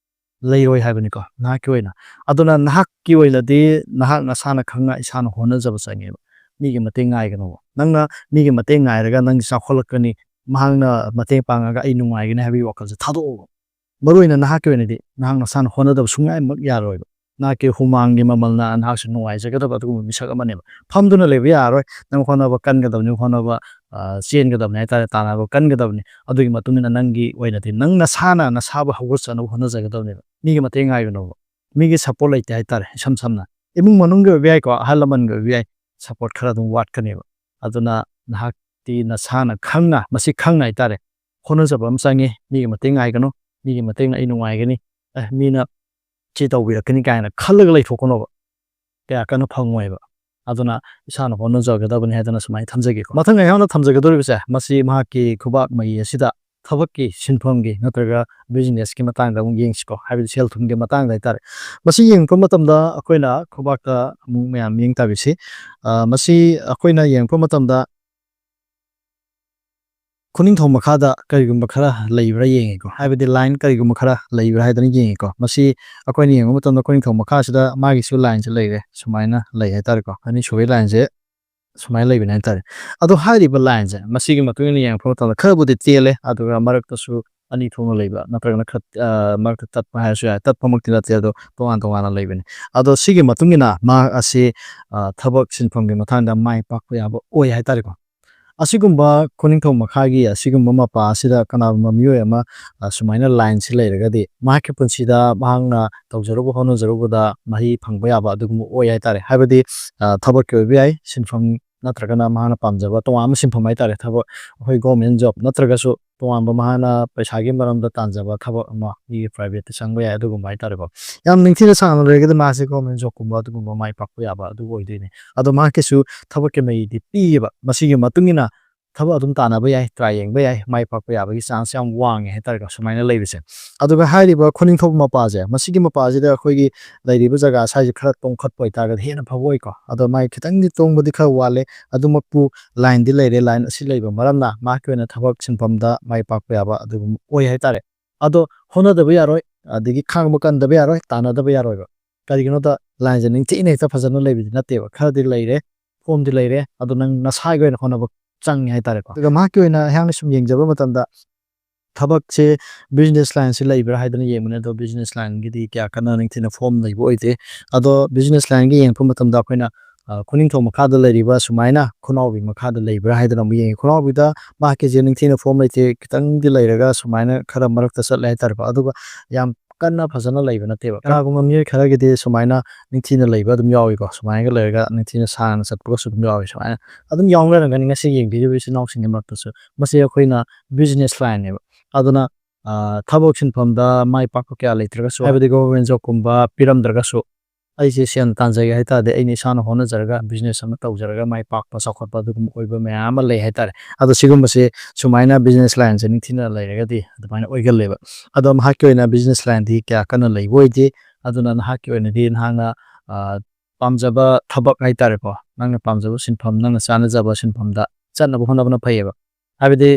ꯂꯩꯔꯣꯏ ꯍꯥꯏꯕꯅꯤꯀꯣ ꯅꯍꯥꯛꯀꯤ ꯑꯣꯏꯅ꯫ ꯑꯗꯨꯅ ꯅꯍꯥꯛꯀꯤ ꯑꯣꯏꯅꯗꯤ ꯅꯍꯥꯛ ꯅꯁꯥꯅ ꯈꯪꯅ ꯏꯁꯥꯅ ꯍꯣꯠꯅꯖꯕ ꯆꯪꯉꯦꯕ꯫ ꯃꯤꯒꯤ ꯃꯇꯦꯡ ꯉꯥꯏꯒꯅꯣꯕ꯫ ꯅꯪꯅ ꯃꯤꯒꯤ ꯃꯇꯦꯡ ꯉꯥꯏꯔꯒ ꯅꯪꯗꯤ ꯆꯥꯎꯈꯠꯂꯛꯀꯅꯤ꯫ ꯃꯍꯥꯛꯅ ꯃꯇꯦꯡ ꯄꯥꯡꯉꯒ ꯑꯩ ꯅꯨꯡꯉꯥꯏꯒꯅꯤ ꯍꯥꯏꯕꯒꯤ ꯋꯥꯈꯜꯁꯦ ꯊꯥꯗꯣꯛꯑꯣꯕ꯫ ꯃꯔꯨꯑꯣꯏꯅ ꯅꯍꯥꯛꯀꯤ ꯑꯣꯏꯅꯗꯤ ꯅꯍꯥꯛ ꯅꯁꯥꯅ ꯍꯣꯠꯅꯗꯕ ꯁꯨꯡꯌꯥꯃꯛ ꯌꯥꯔꯣꯏꯕ꯫ ꯅꯍꯥꯛꯀꯤ ꯍꯨꯃꯥꯡꯒꯤ ꯃꯃꯜꯅ ꯅꯍꯥꯛꯁꯨ ꯅꯨꯡꯉꯥꯏꯖꯒꯗꯕ ꯑꯗꯨꯒꯨꯝꯕ ꯃꯤꯁꯛ ꯑꯃꯅꯦꯕ꯫ ꯐꯝꯗꯨꯅ ꯂꯩꯕ ꯌꯥꯔꯔꯣꯏ꯫ ꯅꯪ ꯍꯣꯠꯅꯕ ꯀꯟꯒꯗꯕꯅꯤ, ꯍꯣꯠꯅꯕ, ꯑ, ꯆꯦꯟꯒꯗꯕꯅꯤ ꯍꯥꯏꯇꯥꯔꯦ, ꯇꯥꯟꯅꯕ ꯀꯟꯒꯗꯕꯅꯤ꯫ ꯑꯗꯨꯒꯤ ꯃꯇꯨꯡ ꯏꯟꯅ ꯅꯪꯒꯤ ꯑꯣꯏꯅꯗꯤ ꯅꯪ ꯅꯁꯥꯅ ꯅꯁꯥꯕꯨ ꯍꯧꯒꯠꯆꯅꯕ ꯍꯣꯠꯅꯖꯒꯗꯕꯅꯦꯕ꯫ ꯃꯤꯒꯤ ꯃꯇꯦꯡ ꯉꯥꯏꯒꯅꯣꯕ꯫ ꯃꯤꯒꯤ ꯁꯞꯄꯣꯔꯠ ꯂꯩꯇꯦ ꯍꯥꯏꯇꯥꯔꯦ꯫ ꯏꯁꯝ ꯁꯝꯅ ꯏꯃꯨꯡ ꯃꯅꯨꯡꯒꯤ ꯑꯣꯏꯕ ꯌꯥꯏꯀꯣ, ꯑꯍꯜ ꯂꯃꯟꯒꯤ ꯑꯣꯏꯕ ꯌꯥꯏ, ꯁꯞꯄꯣꯔꯠ ꯈꯔ ꯑꯗꯨꯝ ꯋꯥꯠꯀꯅꯦꯕ꯫ ꯑꯗꯨꯅ ꯅꯍꯥꯛꯇꯤ ꯅꯁꯥꯅ ꯈꯪꯅ, ꯃꯁꯤ ꯈꯪꯅ ꯍꯥꯏꯇꯥꯔꯦ, ꯍꯣꯠꯅꯖꯕ ꯑꯃ ꯆꯪꯉꯤ꯫ ꯃꯤꯒꯤ ꯃꯇꯦꯡ ꯉꯥꯏꯒꯅꯨ, ꯃꯤꯒꯤ ꯃꯇꯦꯡꯅ ꯑꯩ ꯅꯨꯡꯉꯥꯏꯒꯅꯤ, ꯑꯦ, ꯃꯤꯅ ꯁꯤ ꯇꯧꯕꯤꯔꯛꯀꯅꯤ ꯀꯥꯏꯅ ꯈꯜꯂꯒ ꯂꯩꯊꯣꯛꯀꯅꯣꯕ, ꯀꯌꯥ ꯀꯟꯅ ꯐꯪꯉꯣꯏꯕ꯫ ꯑꯗꯨꯅ ꯏꯁꯥꯅ ꯍꯣꯠꯅꯖꯒꯗꯕꯅꯤ ꯍꯥꯏꯗꯅ ꯁꯨꯃꯥꯏꯅ ꯊꯝꯖꯒꯦꯀꯣ꯫ ꯃꯊꯪ ꯑꯩꯍꯥꯛꯅ ꯊꯝꯖꯒꯗꯧꯔꯤꯕꯁꯦ, ꯃꯁꯤ ꯃꯍꯥꯛꯀꯤ ꯈꯨꯕꯥꯛ ꯃꯌꯤ ꯑꯁꯤꯗ ꯊꯕꯛꯀꯤ ꯁꯤꯟꯐꯝꯒꯤ ꯅꯠꯇ꯭ꯔꯒ ꯕꯤꯖꯤꯅꯦꯁꯀꯤ ꯃꯇꯥꯡꯗ ꯑꯃꯨꯛ ꯌꯦꯡꯁꯤꯀꯣ, ꯍꯥꯏꯕꯗꯤ ꯁꯦꯜ ꯊꯨꯝꯒꯤ ꯃꯇꯥꯡꯗ ꯍꯥꯏꯇꯥꯔꯦ꯫ ꯃꯁꯤ ꯌꯦꯡꯉꯛꯄ ꯃꯇꯝꯗ ꯑꯩꯈꯣꯏꯅ ꯈꯨꯕꯥꯛꯇ ꯑꯃꯨꯛ ꯃꯌꯥꯝ ꯃꯤꯠꯌꯦꯡ ꯇꯥꯕꯤꯁꯤ꯫ ꯑ, ꯃꯁꯤ ꯑꯩꯈꯣꯏꯅ ꯌꯦꯡꯉꯛꯄ ꯃꯇꯝꯗ ꯈꯨꯅꯤꯡꯊꯧ ꯃꯈꯥꯗ ꯀꯔꯤꯒꯨꯝꯕ ꯈꯔ ꯂꯩꯕ꯭ꯔꯥ ꯌꯦꯡꯉꯤꯀꯣ, ꯍꯥꯏꯕꯗꯤ ꯂꯥꯏꯟ ꯀꯔꯤꯒꯨꯝꯕ ꯈꯔ ꯂꯩꯕ꯭ꯔꯥ ꯍꯥꯏꯗꯅ ꯌꯦꯡꯉꯤꯀꯣ꯫ ꯃꯁꯤ ꯑꯩꯈꯣꯏꯅ ꯌꯦꯡꯕ ꯃꯇꯝꯗ ꯈꯨꯅꯤꯡꯊꯧ ꯃꯈꯥꯁꯤꯗ ꯃꯥꯒꯤꯁꯨ ꯂꯥꯏꯟꯁꯦ ꯂꯩꯔꯦ, ꯁꯨꯃꯥꯏꯅ ꯂꯩ ꯍꯥꯏꯇꯥꯔꯦꯀꯣ꯫ ꯑꯅꯤꯁꯨꯕꯒꯤ ꯂꯥꯏꯟꯁꯦ ꯁꯨꯃꯥꯏꯅ ꯂꯩꯕꯅꯦ ꯍꯥꯏꯇꯥꯔꯦ꯫ ꯑꯗꯣ ꯍꯥꯏꯔꯤꯕ ꯂꯥꯏꯟꯁꯦ, ꯃꯁꯤꯒꯤ ꯃꯇꯨꯡ ꯏꯟꯅ ꯌꯦꯡꯉꯛꯄ ꯃꯇꯝꯗ ꯈꯔꯕꯨꯗꯤ ꯇꯦꯜꯂꯦ, ꯑꯗꯨꯒ ꯃꯔꯛꯇꯁꯨ ꯑꯅꯤ ꯊꯣꯛꯅ ꯂꯩꯕ, ꯅꯠꯇ꯭ꯔꯒꯅ ꯈꯔ, ꯑ, ꯃꯔꯛꯇ ꯇꯠꯄ ꯍꯥꯏꯔꯁꯨ ꯌꯥꯏ, ꯇꯠꯄꯃꯛꯇꯤ ꯅꯠꯇꯦ, ꯑꯗꯣ ꯇꯣꯉꯥꯟ ꯇꯣꯉꯥꯟꯅ ꯂꯩꯕꯅꯤ꯫ ꯑꯗꯣ ꯁꯤꯒꯤ ꯃꯇꯨꯡ ꯏꯟꯅ ꯃꯍꯥꯛ ꯑꯁꯤ, ꯑ, ꯊꯕꯛ ꯁꯤꯟꯐꯝꯒꯤ ꯃꯇꯥꯡꯗ ꯃꯥꯏ ꯄꯥꯛꯄ ꯌꯥꯕ ꯑꯣꯏ ꯍꯥꯏꯇꯥꯔꯦꯀꯣ꯫ ꯑꯁꯤꯒꯨꯝꯕ ꯈꯨꯅꯤꯡꯊꯧ ꯃꯈꯥꯒꯤ ꯑꯁꯤꯒꯨꯝꯕ ꯃꯄꯥ ꯑꯁꯤꯗ ꯀꯅꯥꯒꯨꯝꯕ ꯃꯤꯑꯣꯏ ꯑꯃ, ꯑ, ꯁꯨꯃꯥꯏꯅ ꯂꯥꯏꯟꯁꯤ ꯂꯩꯔꯒꯗꯤ, ꯃꯍꯥꯛꯀꯤ ꯄꯨꯟꯁꯤꯗ ꯃꯍꯥꯛꯅ ꯇꯧꯖꯔꯨꯕ ꯍꯣꯠꯅꯖꯔꯨꯕꯗ ꯃꯍꯩ ꯐꯪꯕ ꯌꯥꯕ ꯑꯗꯨꯒꯨꯝꯕ ꯑꯣꯏ ꯍꯥꯏꯇꯥꯔꯦ꯫ ꯍꯥꯏꯕꯗꯤ, ꯑ, ꯊꯕꯛꯀꯤ ꯑꯣꯏꯕ ꯌꯥꯏ, ꯁꯤꯟꯐꯝ ꯅꯠꯇ꯭ꯔꯒꯅ ꯃꯍꯥꯛꯅ ꯄꯥꯝꯖꯕ ꯇꯣꯉꯥꯟꯕ ꯁꯤꯟꯐꯝ ꯍꯥꯏꯇꯥꯔꯦ, ꯊꯕꯛ, ꯑꯩꯈꯣꯏ ꯒꯣꯔꯃꯦꯟ ꯖꯣꯕ ꯅꯠꯇ꯭ꯔꯒꯁꯨ ꯇꯣꯉꯥꯟꯕ ꯃꯍꯥꯛꯅ ꯄꯩꯁꯥꯒꯤ ꯃꯔꯝꯗ ꯇꯥꯟꯖꯕ ꯊꯕꯛ ꯑꯃ ꯃꯤꯒꯤ ꯄ꯭ꯔꯥꯏꯚꯦꯠꯇ ꯆꯪꯕ ꯌꯥꯏ, ꯑꯗꯨꯒꯨꯝꯕ ꯍꯥꯏꯇꯥꯔꯦꯀꯣ꯫ ꯌꯥꯝ ꯅꯤꯡꯊꯤꯅ ꯁꯥꯡꯅ ꯂꯩꯔꯒꯗꯤ ꯃꯥꯁꯦ ꯒꯣꯔꯃꯦꯟ ꯖꯣꯕꯀꯨꯝꯕ ꯑꯗꯨꯒꯨꯝꯕ ꯃꯥꯏ ꯄꯥꯛꯄ ꯌꯥꯕ ꯑꯗꯨ ꯑꯣꯏꯗꯣꯏꯅꯦ꯫ ꯑꯗꯣ ꯃꯍꯥꯛꯀꯤꯁꯨ ꯊꯕꯛꯀꯤ ꯃꯌꯤꯗꯤ ꯄꯤꯌꯦꯕ꯫ ꯃꯁꯤꯒꯤ ꯃꯇꯨꯡ ꯏꯟꯅ ꯊꯕꯛ ꯑꯗꯨꯝ ꯇꯥꯟꯅꯕ ꯌꯥꯏ, ꯇ꯭ꯔꯥꯏ ꯌꯦꯡꯕ ꯌꯥꯏ, ꯃꯥꯏ ꯄꯥꯛꯄ ꯌꯥꯕꯒꯤ ꯆꯥꯟꯁ ꯌꯥꯝ ꯋꯥꯡꯉꯦ ꯍꯥꯏꯇꯥꯔꯦꯀꯣ, ꯁꯨꯃꯥꯏꯅ ꯂꯩꯕꯁꯦ꯫ ꯑꯗꯨꯒ ꯍꯥꯏꯔꯤꯕ ꯈꯨꯅꯤꯡꯊꯧ ꯃꯄꯥꯁꯦ, ꯃꯁꯤꯒꯤ ꯃꯄꯥꯁꯤꯗ ꯑꯩꯈꯣꯏꯒꯤ ꯂꯩꯔꯤꯕ ꯖꯒꯥ ꯁ꯭ꯋꯥꯏꯁꯦ ꯈꯔ ꯇꯣꯡꯈꯠꯄ ꯑꯣꯏꯇꯥꯔꯒꯗꯤ ꯍꯦꯟꯅ ꯐꯕ ꯑꯣꯏꯀꯣ꯫ ꯑꯗꯣ ꯃꯥꯏ ꯈꯤꯇꯪꯗꯤ ꯇꯣꯡꯕꯗꯤ ꯈꯔ ꯋꯥꯠꯂꯦ, ꯑꯗꯨꯃꯛꯄꯨ ꯂꯥꯏꯟꯗꯤ ꯂꯩꯔꯦ꯫ ꯂꯥꯏꯟ ꯑꯁꯤ ꯂꯩꯕ ꯃꯔꯝꯅ ꯃꯍꯥꯛꯀꯤ ꯑꯣꯏꯅ ꯊꯕꯛ ꯁꯤꯟꯐꯝꯗ ꯃꯥꯏ ꯄꯥꯛꯄ ꯌꯥꯕ ꯑꯗꯨꯒꯨꯝꯕ ꯑꯣꯏ ꯍꯥꯏꯇꯥꯔꯦ꯫ ꯑꯗꯣ ꯍꯣꯠꯅꯗꯕ ꯌꯥꯔꯣꯏ, ꯑꯗꯒꯤ ꯈꯥꯡꯕ ꯀꯟꯗꯕ ꯌꯥꯔꯣꯏ, ꯇꯥꯟꯅꯗꯕ ꯌꯥꯔꯣꯏꯕ꯫ ꯀꯔꯤꯒꯤꯅꯣꯗ ꯂꯥꯏꯟꯁꯦ ꯅꯤꯡꯊꯤꯅ ꯍꯦꯛꯇ ꯐꯖꯅ ꯂꯩꯕꯗꯤ ꯅꯠꯇꯦꯕ, ꯈꯔꯗꯤ ꯂꯩꯔꯦ, ꯐꯣꯝꯗꯤ ꯂꯩꯔꯦ, ꯑꯗꯣ ꯅꯪ ꯅꯁꯥꯒꯤ ꯑꯣꯏꯅ ꯍꯣꯠꯅꯕ ꯆꯪꯉꯦ ꯍꯥꯏꯇꯥꯔꯦꯀꯣ꯫ ꯑꯗꯨꯒ ꯃꯍꯥꯛꯀꯤ ꯑꯣꯏꯅ ꯑꯩꯍꯥꯛꯅ ꯁꯨꯝ ꯌꯦꯡꯖꯕ ꯃꯇꯝꯗ ꯊꯕꯛꯁꯦ ꯕꯤꯖꯤꯅꯦꯁ ꯂꯥꯏꯟꯁꯦ ꯂꯩꯕ꯭ꯔꯥ ꯍꯥꯏꯗꯅ ꯌꯦꯡꯕꯅꯦ, ꯑꯗꯣ ꯕꯤꯖꯤꯅꯦꯁ ꯂꯥꯏꯟꯒꯤꯗꯤ ꯀꯌꯥ ꯀꯟꯅ ꯅꯤꯡꯊꯤꯅ ꯐꯣꯝ ꯂꯩꯕ ꯑꯣꯏꯗꯦ꯫ ꯑꯗꯣ ꯕꯤꯖꯤꯅꯦꯁ ꯂꯥꯏꯟꯒꯤ ꯌꯦꯡꯉꯛꯄ ꯃꯇꯝꯗ ꯑꯩꯈꯣꯏꯅ, ꯑ, ꯈꯨꯅꯤꯡꯊꯧ ꯃꯈꯥꯗ ꯂꯩꯔꯤꯕ ꯁꯨꯃꯥꯏꯅ ꯈꯨꯅꯥꯎꯕꯤ ꯃꯈꯥꯗ ꯂꯩꯕ꯭ꯔꯥ ꯍꯥꯏꯗꯅ ꯑꯃꯨꯛ ꯌꯦꯡꯉꯤ꯫ ꯈꯨꯅꯥꯎꯕꯤꯗ ꯃꯍꯥꯛꯀꯤꯁꯦ ꯅꯤꯡꯊꯤꯅ ꯐꯣꯝ ꯂꯩꯇꯦ, ꯈꯤꯇꯪꯗꯤ ꯂꯩꯔꯒ ꯁꯨꯃꯥꯏꯅ ꯈꯔ ꯃꯔꯛꯇ ꯆꯠꯂꯦ ꯍꯥꯏꯇꯥꯔꯦꯀꯣ꯫ ꯑꯗꯨꯒ ꯌꯥꯝ ꯀꯟꯅ ꯐꯖꯅ ꯂꯩꯕ ꯅꯠꯇꯦꯕ꯫ ꯀꯅꯥꯒꯨꯝꯕ ꯃꯤꯑꯣꯏ ꯈꯔꯒꯤꯗꯤ ꯁꯨꯃꯥꯏꯅ ꯅꯤꯡꯊꯤꯅ ꯂꯩꯕ ꯑꯗꯨꯝ ꯌꯥꯎꯏꯀꯣ, ꯁꯨꯃꯥꯏꯅꯒ ꯂꯩꯔꯒ ꯅꯤꯡꯊꯤꯅ ꯁꯥꯡꯅ ꯆꯠꯄꯒꯁꯨ ꯑꯗꯨꯝ ꯌꯥꯎꯏ꯫ ꯁꯨꯃꯥꯏꯅ ꯑꯗꯨꯝ ꯌꯥꯎꯅꯔꯝꯒꯅꯤ ꯉꯁꯤ ꯌꯦꯡꯕꯤꯔꯤꯕ ꯏꯆꯤꯟ ꯏꯅꯥꯎꯁꯤꯡꯒꯤ ꯃꯔꯛꯇꯁꯨ꯫ ꯃꯁꯤ ꯑꯩꯈꯣꯏꯅ business lineꯅꯦꯕ꯫ ꯑꯗꯨꯅ ꯊꯕꯛ ꯁꯤꯟꯐꯝꯗ ꯃꯥꯏ ꯄꯥꯛꯄ ꯀꯌꯥ ꯂꯩꯇ꯭ꯔꯒꯁꯨ, ꯍꯥꯏꯕꯗꯤ government jobꯀꯨꯝꯕ ꯄꯤꯔꯝꯗ꯭ꯔꯒꯁꯨ, ꯑꯩꯁꯦ ꯁꯦꯟ ꯇꯥꯟꯖꯒꯦ ꯍꯥꯏ ꯇꯥꯔꯗꯤ, ꯑꯩꯅ ꯏꯁꯥꯅ ꯍꯣꯠꯅꯖꯔꯒ business ꯑꯃ ꯇꯧꯖꯔꯒ ꯃꯥꯏ ꯄꯥꯛꯄ, ꯆꯥꯎꯈꯠꯄ ꯑꯗꯨꯒꯨꯝꯕ ꯑꯣꯏꯕ ꯃꯌꯥꯝ ꯑꯃ ꯂꯩ ꯍꯥꯏ ꯇꯥꯔꯦ꯫ ꯑꯗꯣ ꯁꯤꯒꯨꯝꯕꯁꯦ ꯁꯨꯃꯥꯏꯅ business lineꯁꯦ ꯅꯤꯡꯊꯤꯅ ꯂꯩꯔꯒꯗꯤ ꯑꯗꯨꯃꯥꯏꯅ ꯑꯣꯏꯒꯜꯂꯦꯕ꯫ ꯑꯗꯣ ꯃꯍꯥꯛꯀꯤ ꯑꯣꯏꯅ business lineꯗꯤ ꯀꯌꯥ ꯀꯟꯅ ꯂꯩꯕ ꯑꯣꯏꯗꯦ꯫ ꯑꯗꯨꯅ ꯅꯍꯥꯛꯀꯤ ꯑꯣꯏꯅꯗꯤ ꯅꯍꯥꯛꯅ ꯄꯥꯝꯖꯕ ꯊꯕꯛ ꯍꯥꯏ ꯇꯥꯔꯦꯀꯣ, ꯅꯪꯅ ꯄꯥꯝꯖꯕ ꯁꯤꯟꯐꯝ, ꯅꯪꯅ ꯆꯥꯟꯅꯖꯕ ꯁꯤꯟꯐꯝꯗ ꯆꯠꯅꯕ ꯍꯣꯠꯅꯕꯅ ꯐꯩꯌꯦꯕ꯫ ꯍꯥꯏꯕꯗꯤ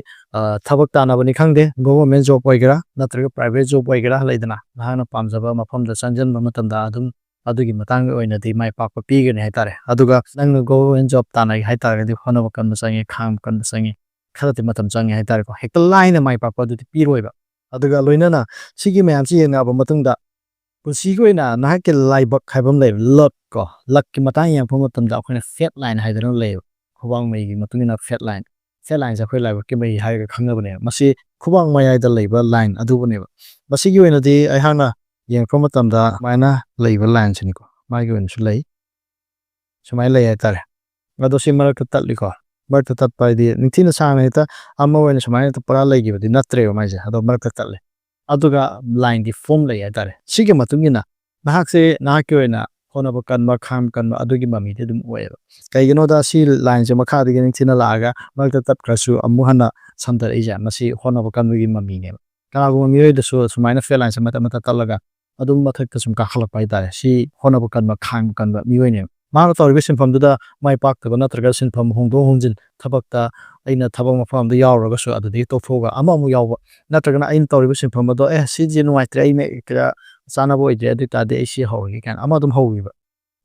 ꯊꯕꯛ ꯇꯥꯟꯅꯕꯅꯤ ꯈꯪꯗꯦ, government job ꯑꯣꯏꯒꯦꯔꯥ ꯅꯠꯇ꯭ꯔꯒ private job ꯑꯣꯏꯒꯦꯔꯥ, ꯂꯩꯗꯅ, ꯅꯍꯥꯛꯅ ꯄꯥꯝꯖꯕ ꯃꯐꯝꯗ ꯆꯪꯁꯤꯟꯕ ꯃꯇꯝꯗ ꯑꯗꯨꯝ ꯑꯗꯨꯒꯤ ꯃꯇꯥꯡꯒꯤ ꯑꯣꯏꯅꯗꯤ ꯃꯥꯏ ꯄꯥꯛꯄ ꯄꯤꯒꯅꯤ ꯍꯥꯏ ꯇꯥꯔꯦ꯫ ꯑꯗꯨꯒ ꯅꯪꯅ government job ꯇꯥꯟꯅꯒꯦ ꯍꯥꯏ ꯇꯥꯔꯒꯗꯤ ꯍꯣꯠꯅꯕ ꯀꯟꯕ ꯆꯪꯉꯤ, ꯈꯥꯡꯕ ꯀꯟꯕ ꯆꯪꯉꯤ, ꯈꯔꯗꯤ ꯃꯇꯝ ꯆꯪꯉꯤ ꯍꯥꯏ ꯇꯥꯔꯦꯀꯣ꯫ ꯍꯦꯛꯇ ꯂꯥꯏꯅ ꯃꯥꯏ ꯄꯥꯛꯄ ꯑꯗꯨꯗꯤ ꯄꯤꯔꯣꯏꯕ꯫ ꯑꯗꯨꯒ ꯂꯣꯏꯅꯅ ꯁꯤꯒꯤ ꯃꯌꯥꯝꯁꯤ ꯌꯦꯡꯅꯕ ꯃꯇꯨꯡꯗ ꯄꯨꯟꯁꯤꯒꯤ ꯑꯣꯏꯅ ꯅꯍꯥꯛꯀꯤ ꯂꯥꯏꯕꯛ ꯍꯥꯏꯕ ꯑꯃ ꯂꯩꯕ, luck ꯀꯣ, luckꯀꯤ ꯃꯇꯥꯡ ꯌꯦꯡꯉꯛꯄ ꯃꯇꯝꯗ ꯑꯩꯈꯣꯏꯅ fate line ꯍꯥꯏꯗꯅ ꯂꯩꯌꯦꯕ꯫ ꯈꯨꯕꯥꯡ ꯃꯩꯒꯤ ꯃꯇꯨꯡ ꯏꯟꯅ fate line, fate lineꯁꯦ ꯑꯩꯈꯣꯏ ꯂꯥꯏꯕꯛꯀꯤ ꯃꯩ ꯍꯥꯏꯔꯒ ꯈꯪꯅꯕꯅꯦꯕ꯫ ꯃꯁꯤ ꯈꯨꯕꯥꯡ ꯃꯌꯥꯏꯗ ꯂꯩꯕ line ꯑꯗꯨꯕꯨꯅꯦꯕ꯫ ꯃꯁꯤꯒꯤ ꯑꯣꯏꯅꯗꯤ ꯑꯩꯍꯥꯛꯅ ꯌꯦꯡꯉꯛꯄ ꯃꯇꯝꯗ ꯁꯨꯃꯥꯏꯅ ꯂꯩꯕ lineꯁꯤꯅꯤꯀꯣ, ꯃꯥꯒꯤ ꯑꯣꯏꯅꯁꯨ ꯂꯩ, ꯁꯨꯃꯥꯏꯅ ꯂꯩ ꯍꯥꯏꯇꯥꯔꯦ꯫ ꯑꯗꯣ ꯁꯤ ꯃꯔꯛꯇ ꯇꯠꯂꯤꯀꯣ꯫ ꯃꯔꯛꯇ ꯇꯠꯄ ꯍꯥꯏꯗꯤ ꯅꯤꯡꯊꯤꯅ ꯁꯥꯡꯅ ꯍꯦꯛꯇ ꯑꯃ ꯑꯣꯏꯅ ꯁꯨꯃꯥꯏꯅ ꯍꯦꯛꯇ ꯄꯨꯔꯥ ꯂꯩꯈꯤꯕꯗꯤ ꯅꯠꯇ꯭ꯔꯦꯕ ꯃꯥꯏꯁꯦ, ꯑꯗꯣ ꯃꯔꯛꯇ ꯇꯠꯂꯦ꯫ ꯑꯗꯨꯒ lineꯗꯤ form ꯂꯩ ꯍꯥꯏꯇꯥꯔꯦ꯫ ꯁꯤꯒꯤ ꯃꯇꯨꯡ ꯏꯟꯅ ꯅꯍꯥꯛꯁꯦ, ꯅꯍꯥꯛꯀꯤ ꯑꯣꯏꯅ ꯍꯣꯠꯅꯕ ꯀꯟꯕ, ꯈꯥꯡꯕ ꯀꯟꯕ ꯑꯗꯨꯒꯤ ꯃꯃꯤꯗꯤ ꯑꯗꯨꯝ ꯑꯣꯏꯌꯦꯕ꯫ ꯀꯩꯒꯤꯅꯣꯗ ꯁꯤ lineꯁꯦ ꯃꯈꯥꯗꯒꯤ ꯅꯤꯡꯊꯤꯅ ꯂꯥꯛꯑꯒ ꯃꯔꯛꯇ ꯇꯠꯈ꯭ꯔꯁꯨ ꯑꯃꯨꯛ ꯍꯟꯅ ꯁꯝꯊꯔꯛꯏꯁꯦ, ꯃꯁꯤ ꯍꯣꯠꯅꯕ ꯀꯟꯕꯒꯤ ꯃꯃꯤꯅꯦꯕ꯫ ꯀꯅꯥꯒꯨꯝꯕ ꯃꯤꯑꯣꯏꯗꯁꯨ ꯁꯨꯃꯥꯏꯅ fate lineꯁꯦ ꯃꯇꯠ ꯃꯇꯠ ꯇꯠꯂꯒ ꯑꯗꯨꯝ ꯃꯊꯛꯇ ꯁꯨꯝ ꯀꯥꯈꯠꯂꯛꯄ ꯍꯥꯏꯇꯥꯔꯦ꯫ ꯁꯤ ꯍꯣꯠꯅꯕ ꯀꯟꯕ, ꯈꯥꯡꯕ ꯀꯟꯕ ꯃꯤꯑꯣꯏꯅꯦꯕ꯫ ꯃꯥꯅ ꯇꯧꯔꯤꯕ ꯁꯤꯟꯐꯝꯗꯨꯗ ꯃꯥꯏ ꯄꯥꯛꯇꯕ ꯅꯠꯇ꯭ꯔꯒ ꯁꯤꯟꯐꯝ ꯍꯣꯡꯗꯣꯛ ꯍꯣꯡꯖꯤꯟ, ꯊꯕꯛꯇ ꯑꯩꯅ ꯊꯕꯛ ꯃꯐꯝ ꯑꯃꯗ ꯌꯥꯎꯔꯨꯔꯒꯁꯨ ꯑꯗꯨꯗꯒꯤ ꯇꯣꯛꯊꯣꯛꯑꯒ ꯑꯃꯃꯨꯛ ꯌꯥꯎꯕ, ꯅꯠꯇ꯭ꯔꯒꯅ ꯑꯩꯅ ꯇꯧꯔꯤꯕ ꯁꯤꯟꯐꯝ ꯑꯗꯣ, "ꯑꯦ, ꯁꯤꯁꯦ ꯅꯨꯡꯉꯥꯏꯇ꯭ꯔꯦ, ꯑꯩꯅ ꯀꯌꯥ ꯆꯥꯅꯕ ꯑꯣꯏꯗ꯭ꯔꯦ, ꯑꯗꯨ ꯑꯣꯏ ꯇꯥꯔꯗꯤ ꯑꯩ ꯁꯤ ꯍꯧꯔꯒꯦ" ꯀꯥꯏꯅ ꯑꯃ ꯑꯗꯨꯝ ꯍꯧꯈꯤꯕ꯫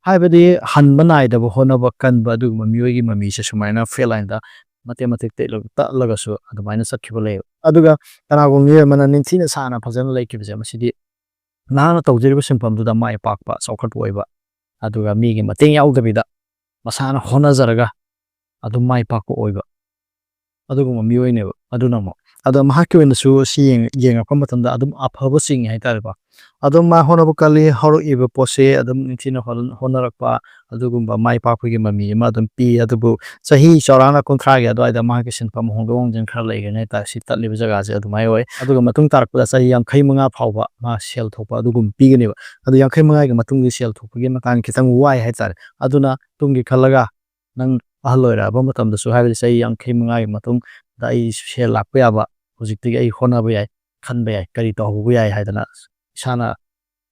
ꯍꯥꯏꯕꯗꯤ ꯍꯟꯕ ꯅꯥꯏꯗꯕ ꯍꯣꯠꯅꯕ ꯀꯟꯕ ꯑꯗꯨꯒꯨꯝꯕ ꯃꯤꯑꯣꯏꯒꯤ ꯃꯃꯤꯁꯦ ꯁꯨꯃꯥꯏꯅ fate lineꯗ ꯃꯇꯦꯛ ꯃꯇꯦꯛ ꯇꯠꯂ-, ꯇꯠꯂꯒꯁꯨ ꯑꯗꯨꯃꯥꯏꯅ ꯆꯠꯈꯤꯕ ꯂꯩꯌꯦꯕ꯫ ꯑꯗꯨꯒ ꯀꯅꯥꯒꯨꯝꯕ ꯃꯤꯑꯣꯏ ꯑꯃꯅ ꯅꯤꯡꯊꯤꯅ ꯁꯥꯡꯅ ꯐꯖꯅ ꯂꯩꯈꯤꯕꯁꯦ, ꯃꯁꯤꯗꯤ ꯅꯍꯥꯛꯅ ꯇꯧꯖꯔꯤꯕ ꯁꯤꯟꯐꯝꯗꯨꯗ ꯃꯥꯏ ꯄꯥꯛꯄ, ꯆꯥꯎꯈꯠꯄ ꯑꯣꯏꯕ, ꯑꯗꯨꯒ ꯃꯤꯒꯤ ꯃꯇꯦꯡ ꯌꯥꯎꯗꯕꯤꯗ ꯃꯁꯥꯅ ꯍꯣꯠꯅꯖꯔꯒ ꯑꯗꯨꯝ ꯃꯥꯏ ꯄꯥꯛꯄ ꯑꯣꯏꯕ ꯑꯗꯨꯒꯨꯝꯕ ꯃꯤꯑꯣꯏꯅꯦꯕ꯫ ꯑꯗꯨꯅ ꯑꯃꯨꯛ ꯑꯗꯣ ꯃꯍꯥꯛꯀꯤ ꯑꯣꯏꯅꯁꯨ ꯁꯤ ꯌꯦꯡ-, ꯌꯦꯡꯉꯛꯄ ꯃꯇꯝꯗ ꯑꯗꯨꯝ ꯑꯐꯕ ꯆꯤꯡꯉꯤ ꯍꯥꯏꯇꯥꯔꯦꯀꯣ꯫ ꯑꯗꯨꯝ ꯃꯥ ꯍꯣꯠꯅꯕ ꯀꯜꯂꯤ, ꯍꯧꯔꯛꯏꯕ ꯄꯣꯠꯁꯦ ꯑꯗꯨꯝ ꯅꯤꯡꯊꯤꯅ ꯍꯣꯠ-, ꯍꯣꯠꯅꯔꯛꯄ, ꯑꯗꯨꯒꯨꯝꯕ ꯃꯥꯏ ꯄꯥꯛꯄꯒꯤ ꯃꯃꯤ ꯑꯃ ꯑꯗꯨꯝ ꯄꯤ꯫ ꯑꯗꯨꯕꯨ ꯆꯍꯤ ꯆꯥꯎꯔꯥꯛꯅ ꯀꯨꯟꯊ꯭ꯔꯥꯒꯤ ꯑꯗꯨꯋꯥꯏꯗ ꯃꯍꯥꯛꯀꯤ ꯁꯤꯟꯐꯝ ꯍꯣꯡꯗꯣꯛ ꯍꯣꯡꯖꯤꯟ ꯈꯔ ꯂꯩꯒꯅꯤ ꯍꯥꯏꯇꯥꯔꯦ꯫ ꯁꯤ ꯇꯠꯂꯤꯕ ꯖꯒꯥꯁꯦ ꯑꯗꯨꯃꯥꯏꯅ ꯑꯣꯏ꯫ ꯑꯗꯨꯒ ꯃꯇꯨꯡ ꯇꯥꯔꯛꯄꯗ ꯆꯍꯤ ꯌꯥꯡꯈꯩ ꯃꯉꯥ ꯐꯥꯎꯕ ꯃꯥ ꯁꯦꯜ ꯊꯣꯛꯄ ꯑꯗꯨꯒꯨꯝꯕ ꯄꯤꯒꯅꯦꯕ꯫ ꯑꯗꯨ ꯌꯥꯡꯈꯩ ꯃꯉꯥꯒꯤ ꯃꯇꯨꯡꯒꯤ ꯁꯦꯜ ꯊꯣꯛꯄꯒꯤ ꯃꯇꯥꯡ ꯈꯤꯇꯪ ꯋꯥꯏ ꯍꯥꯏꯇꯥꯔꯦ꯫ ꯑꯗꯨꯅ ꯇꯨꯡꯒꯤ ꯈꯜꯂꯒ ꯅꯪ ꯑꯍꯜ ꯑꯣꯏꯔꯛꯑꯕ ꯃꯇꯝꯗꯁꯨ, ꯍꯥꯏꯕꯗꯤ ꯆꯍꯤ ꯌꯥꯡꯈꯩ ꯃꯉꯥꯒꯤ ꯃꯇꯨꯡꯗ ꯑꯩ ꯁꯦꯜ ꯂꯥꯛꯄ ꯌꯥꯕ ꯍꯧꯖꯤꯛꯇꯒꯤ ꯑꯩ ꯍꯣꯠꯅꯕ ꯌꯥꯏ, ꯈꯟꯕ ꯌꯥꯏ, ꯀꯔꯤ ꯇꯧꯍꯧꯕ ꯌꯥꯏ ꯍꯥꯏꯗꯅ ꯏꯁꯥꯅ,